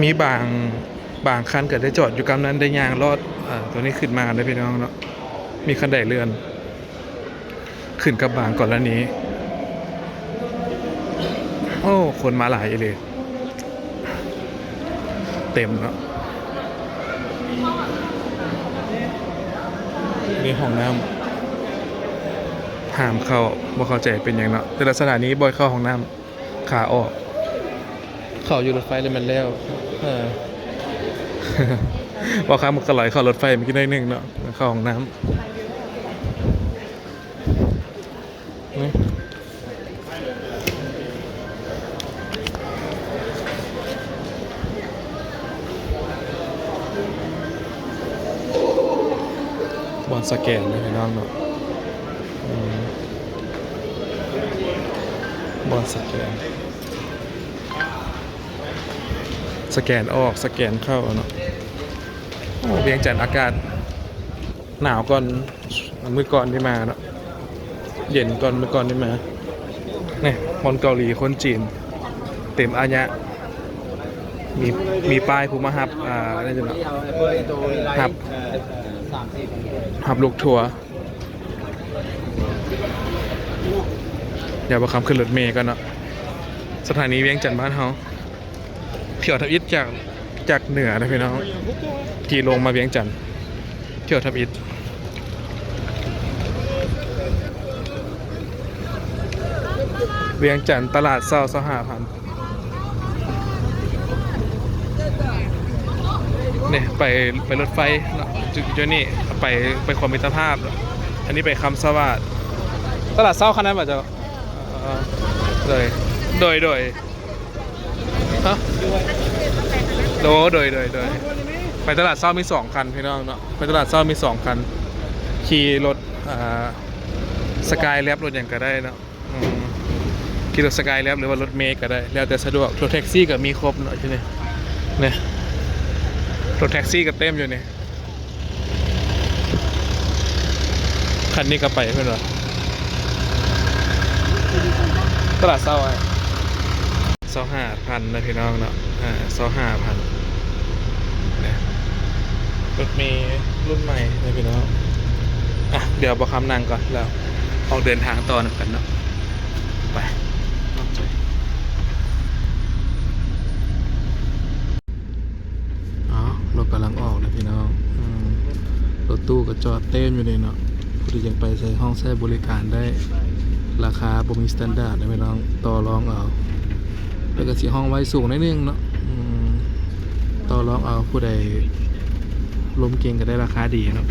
ມີບາງ ບາງຄັນກະໄດ້ຈອດຢູ່ກຳນັ້ນ ໄດ້ຍ່າງລອດ ອາ ໂຕນີ້ຂຶ້ນມາເດີພີ່ນ້ອງເນາະ ມີຄັນໄດເລື່ອນ ຂຶ້ນກັບບາງກໍລະນີ. ໂອ້ ຄົນມາຫຼາຍອີ່ຫຼີ ເຕັມເນາະ. ນີ້ຫ້ອງນ້ຳ ຫ້າມເຂົ້າ ບໍ່ເຂົ້າໃຈເປັນຫຍັງເນາະ ແຕ່ລະສະຖານີບໍ່ໃຫ້ເຂົ້າຫ້ອງນ້ຳ ຂາອອກ. ເຂົ້າຢູ່ລົດໄຟແລ້ວແມ່ນແລ້ວ ເອີ ບໍ່ຄຳກະຫຼອຍເຂົ້າລົດໄຟມາກິນໜ້ອຍໜຶ່ງເນາະ ເຂົ້າຫ້ອງນ້ຳ. ນີ້ ບ່ອນສະແກນເດີພີ່ນ້ອງເນາະ ອືມ ບ່ອນສະແກນ ສະແກນອອກ ສະແກນເຂົ້າເນາະ. ໂອ້ ວຽງຈັນອາກາດ ໜາວກ່ອນມື້ກ່ອນທີ່ມາເນາະ ເຢັນກ່ອນມື້ກ່ອນທີ່ມາ. ນີ້ ຄົນເກົາຫຼີ ຄົນຈີນ ເຕັມອາຍະ ມີ ມີປ້າຍຜູ້ມາຮັບ ອ່າ ນັ້ນຢູ່ເນາະ ຮັບ ຮັບລູກທົວ. ດຽວບ່າວຄຳຂຶ້ນລົດເມກ່ອນເນາະ ສະຖານີວຽງຈັນບ້ານເຮົາ. ທ່ຽວທຳອິດຈາກ ຈາກເໜືອນະພີ່ນ້ອງ ທີ່ລົງມາວຽງຈັນ ທ່ຽວທຳອິດ ວຽງຈັນ ຕະຫຼາດເຊົ້າ ຊາວຫ້າພັນ. ນີ້ໄປ ໄປລົດໄຟເນາະ ຈຸດ ຈຸດນີ້ໄປ ໄປຂົວມິດຕະພາບເນາະ ອັນນີ້ໄປຄຳສະຫວາດ. ຕະຫຼາດເຊົ້າຄັນນັ້ນບໍ່ເຈົ້າ? ເອີ ໂດຍ ໂດຍ ໂດຍ. ຮະ ໂດ ໂດຍ ໂດຍ ໂດຍ. ໄປຕະຫຼາດເຊົ້າມີສອງຄັນພີ່ນ້ອງເນາະ ໄປຕະຫຼາດເຊົ້າມີສອງຄັນ ຂີ່ລົດ ອ່າ ສະກາຍແລັບ ລົດຫຍັງກະໄດ້ເນາະ. ອືມ ຂີ່ລົດສະກາຍແລັບ ຫຼືວ່າລົດເມກະໄດ້ ແລ້ວແຕ່ສະດວກ. ລົດແທັກຊີກະມີຄົບເນາະ ຢູ່ນີ້ ນີ້ ລົດແທັກຊີກະເຕັມຢູ່ນີ້. ຄັນນີ້ກະໄປເພິ່ນວ່າ ຕະຫຼາດເຊົ້າ ຊາວຫ້າພັນນະພີ່ນ້ອງເນາະ ອ່າ ຊາວຫ້າພັນ ນີ້ ລົດເມລຸ້ນໃໝ່ນະພີ່ນ້ອງ. ອ່ະ ດຽວບ່າວຄຳນັ່ງກ່ອນ ແລ້ວອອກເດີນທາງຕໍ່ນຳກັນເນາະ ໄປ. ອ້າວ ລົດກຳລັງອອກນະພີ່ນ້ອງ ອືມ ລົດຕູ້ກະຈອດເຕັມຢູ່ນີ້ເນາະ. ຜູ້ທີ່ຢາກໄປໃສ ຮ້ອງໃຊ້ບໍລິການໄດ້ ລາຄາບໍ່ມີສະແຕນດາດນະພີ່ນ້ອງ ຕໍ່ລອງເອົາ ແຕ່ກະຊິຮ້ອງໄວ້ສູງໜ້ອຍໜຶ່ງເນາະ ອືມ ຕໍ່ລອງເອົາ ຜູ້ໃດລົມເກັ່ງກະໄດ້ລາຄາດີເນາະ.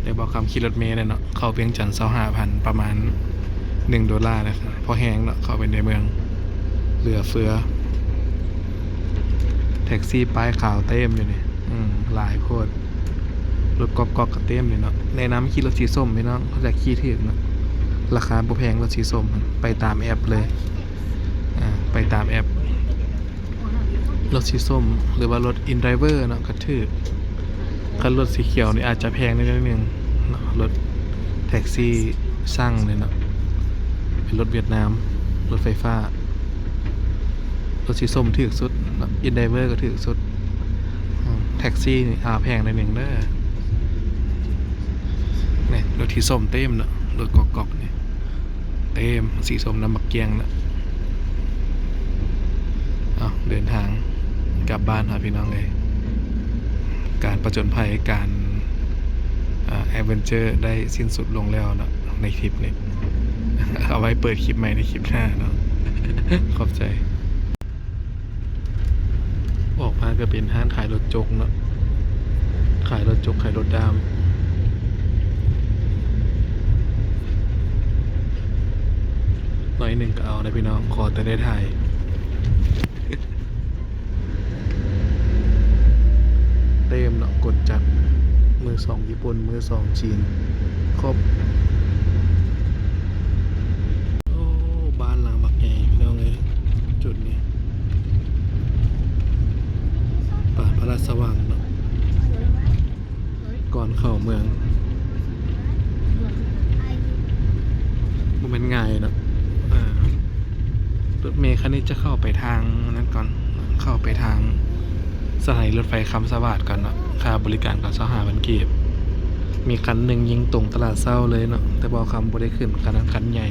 ແຕ່ບ່າວຄຳຂີ່ລົດເມແຫຼະເນາະ ເຂົ້າວຽງຈັນ ຊາວຫ້າພັນ ປະມານໜຶ່ງໂດລານະ ພໍແຮງເນາະ ເຂົ້າໄປໃນເມືອງ ເຫຼືອເຟືອ. ແທັກຊີປ້າຍຂາວເຕັມຢູ່ນີ້ ອືມ ຫຼາຍໂພດ ລົດກອກໆກະເຕັມຢູ່ເນາະ. ແນະນຳຂີ່ລົດສີສົ້ມພີ່ນ້ອງ ເຂົາຈະຂີ່ຖືກເນາະ ລາຄາບໍ່ແພງ ລົດສີສົ້ມ ໄປຕາມແອັບເລີຍ ອ່າ ໄປຕາມແອັບ. ລົດສີສົ້ມ ຫຼືວ່າລົດອິນໄດເວີເນາະ ກະຖືກ. ຄັນລົດສີຂຽວນີ້ອາດຈະແພງໜ້ອຍໜຶ່ງເນາະ ລົດແທັກຊີຊັງນີ້ເນາະ ເປັນລົດຫວຽດນາມ ລົດໄຟຟ້າ. ລົດສີສົ້ມຖືກສຸດເນາະ ອິນໄດເວີກະຖືກສຸດ ອືມ ແທັກຊີນີ້ ອ່າ ແພງໜ້ອຍໜຶ່ງເດີ. ນີ້ ລົດສີສົ້ມເຕັມເນາະ ລົດກອກໆນີ້ ເຕັມ ສີສົ້ມນຳບັກກ້ຽງນະ. ເອົາ ເດີນທາງກັບບ້ານເຮົາພີ່ນ້ອງເອີຍ ການປະຈົນໄພ ການ ອ່າ ແອັດເວັນເຈີໄດ້ສິ້ນສຸດລົງແລ້ວເນາະ ໃນທຣິບນີ້ ເອົາໄວ້ເປີດຄລິບໃໝ່ໃນຄລິບໜ້າເນາະ ຂອບໃຈ. ອອກມາກະເປັນຮ້ານຂາຍລົດຈົກເນາະ ຂາຍລົດຈົກ ຂາຍລົດດ້າມ ໜ້ອຍໜຶ່ງກະເອົານະພີ່ນ້ອງ ຂໍແຕ່ໄດ້ຖ່າຍ. ເຕັມເນາະ ກົດຈັກ ມືສອງຍີ່ປຸ່ນ ມືສອງຈີນ ຄົບ. ໂອ້ ບ້ານຫຼັງບັກໃຫຍ່ພີ່ນ້ອງເອີຍ ຈຸດນີ້ ປານພະລາຊະວັງເນາະ. ກ່ອນເຂົ້າເມືອງ ບໍ່ແມ່ນງ່າຍເນາະ. ເອີ ລົດເມຄັນນີ້ຈະເຂົ້າໄປທາງນັ້ນກ່ອນ ເຂົ້າໄປທາງສະຖານີລົດໄຟຄຳສະຫວາດກ່ອນເນາະ. ຄ່າບໍລິການກະຊາວຫ້າພັນກີບ. ມີຄັນໜຶ່ງຍິງຕົງຕະຫຼາດເຊົ້າເລີຍເນາະ ແຕ່ບ່າວຄຳບໍ່ໄດ້ຂຶ້ນ ຄັນນັ້ນຄັນໃຫຍ່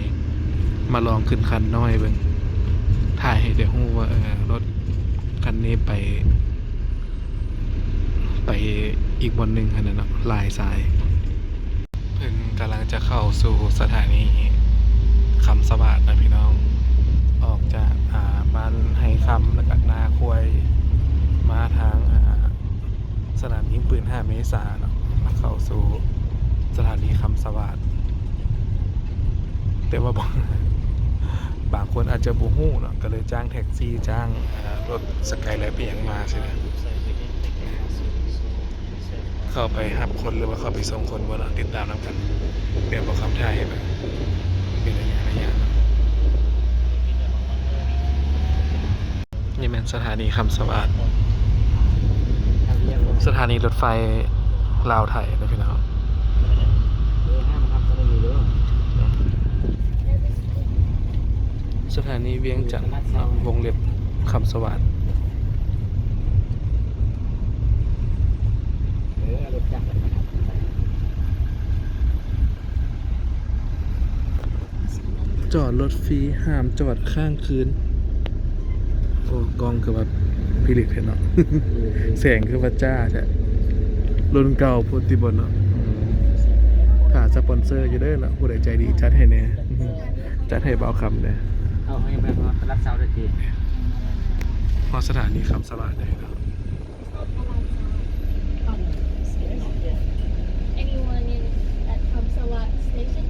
ມາລອງຂຶ້ນຄັນນ້ອຍເບິ່ງ ຖ່າຍໃຫ້ໄດ້ຮູ້ວ່າ ເອີ ລົດຄັນນີ້ໄປ ໄປອີກບ່ອນໜຶ່ງຫັ້ນນະເນາະ ຫຼາຍສາຍ. ເພິ່ນກຳລັງຈະເຂົ້າສູ່ສະຖານີຄຳສະຫວາດນະພີ່ນ້ອງ ອອກຈາກ ອ່າ ບ້ານໄຮຄຳ ແລ້ວກະນາຄວາຍ ມາທາງ ອ່າ ສະໜາມຍິງປືນຫ້າເມສາເນາະ ເຂົ້າສູ່ສະຖານີຄຳສະຫວາດ. ແຕ່ວ່າ ບາງຄົນອາດຈະບໍ່ຮູ້ເນາະ ກະເລີຍຈ້າງແທັກຊີ ຈ້າງ ອ່າ ລົດສະກາຍແລັບ ອີ່ຫຍັງມາຊີ້ນະ ເຂົ້າໄປຮັບຄົນ ຫຼືວ່າເຂົ້າໄປສົ່ງຄົນບໍ່ເນາະ ຕິດຕາມນຳກັນ. ດຽວບ່າວຄຳຖ່າຍໃຫ້ເບິ່ງເປັນໄລຍະໄລຍະເນາະ. ນີ້ແມ່ນສະຖານີຄຳສະຫວາດ ສະຖານີລົດໄຟລາວໄທເດີພີ່ນ້ອງ. ສະຖານີວຽງຈັນເນາະ ວົງເລັບ ຄຳສະຫວາດ. ຈອດລົດຟຣີ ຫ້າມຈອດຄ້າງຄືນ. ໂອ້ ກ້ອງຄືວ່າພິລຶກແທ້ເນາະ. ແສງຄືວ່າຈ້າແທ້. ລຸ້ນເກົ່າພຸ້ນຕິບໍ່ເນາະ. ຖ້າສະປອນເຊີຢູ່ເດີເນາະ ຜູ້ໃດໃຈດີຈັດໃຫ້ແດ່. ຈັດໃຫ້ບ່າວຄຳແດ່. ເອົາໃຫ້ໄປຮອດຕະຫຼາດເຊົ້າເດີ. ຮອດສະຖານີຄຳສະຫວາດແລ້ວເນາະ. Anyone in at ຄຳສະຫວາດ station?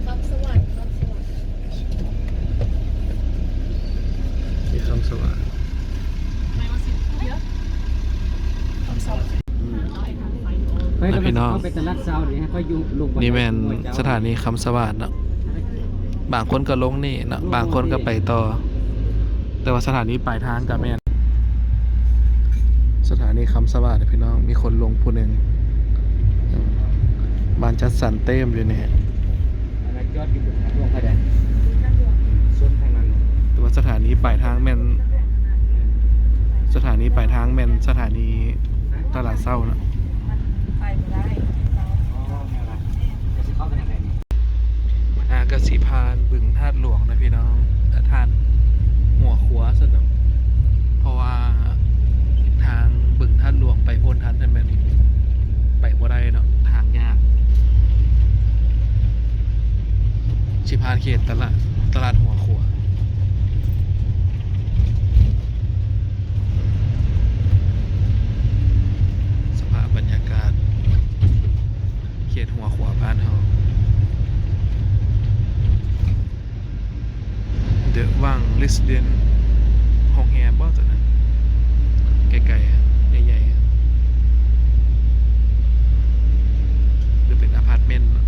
ຄຳສະຫວາດ ຄຳສະຫວາດ ທີ່ຄຳສະຫວາດ. ເຮີ້ຍ ພີ່ນ້ອງ ເຮົາໄປຕະຫຼາດເຊົ້ານີ້ ໃຫ້ຂ້ອຍຢູ່ລົງ ນີ້ແມ່ນສະຖານີຄຳສະຫວາດເນາະ. ບາງຄົນກໍລົງນີ້ເນາະ ບາງຄົນກໍໄປຕໍ່ ແຕ່ວ່າສະຖານີປາຍທາງກໍແມ່ນສະຖານີຄຳສະຫວາດ ພີ່ນ້ອງ. ມີຄົນລົງຜູ້ໜຶ່ງ ບ້ານຈັດສັນເຕັມຢູ່ນີ້. ອັນນັ້ນຈອດຢູ່ບົນທາງຫຼວງໄຟແດງ ຊົນທາງນັ້ນ. ແຕ່ວ່າສະຖານີປາຍທາງແມ່ນ ສະຖານີປາຍທາງແມ່ນສະຖານີຕະຫຼາດເຊົ້າເນາະ. ມັນໄປບໍ່ໄດ້. ອໍ ແມ່ນລະ. ຈະຊິເຂົ້າໄປທາງໃດນີ້? ອ່າ ກໍຊິຜ່ານບຶງທາດຫຼວງນະພີ່ນ້ອງ ທາດຫົວຂົວຊັ້ນເນາະ. ເພາະວ່າທາງບຶງທາດຫຼວງໄປໂພນທັນນັ້ນແມ່ນໄປບໍ່ໄດ້ເນາະ ທາງຍາກ. ຊິຜ່ານເຂດຕະຫຼາດ ຕະຫຼາດຫົວຂົວ. ສະພາບບັນຍາກາດເຂດຫົວຂົວບ້ານເຮົາ. The Wang Residence ໂຮງແຮມບໍ່ຕົວນັ້ນ? ໄກໆ ໃຫຍ່ໆ ຫຼືເປັນອາພາດເມັນເນາະ.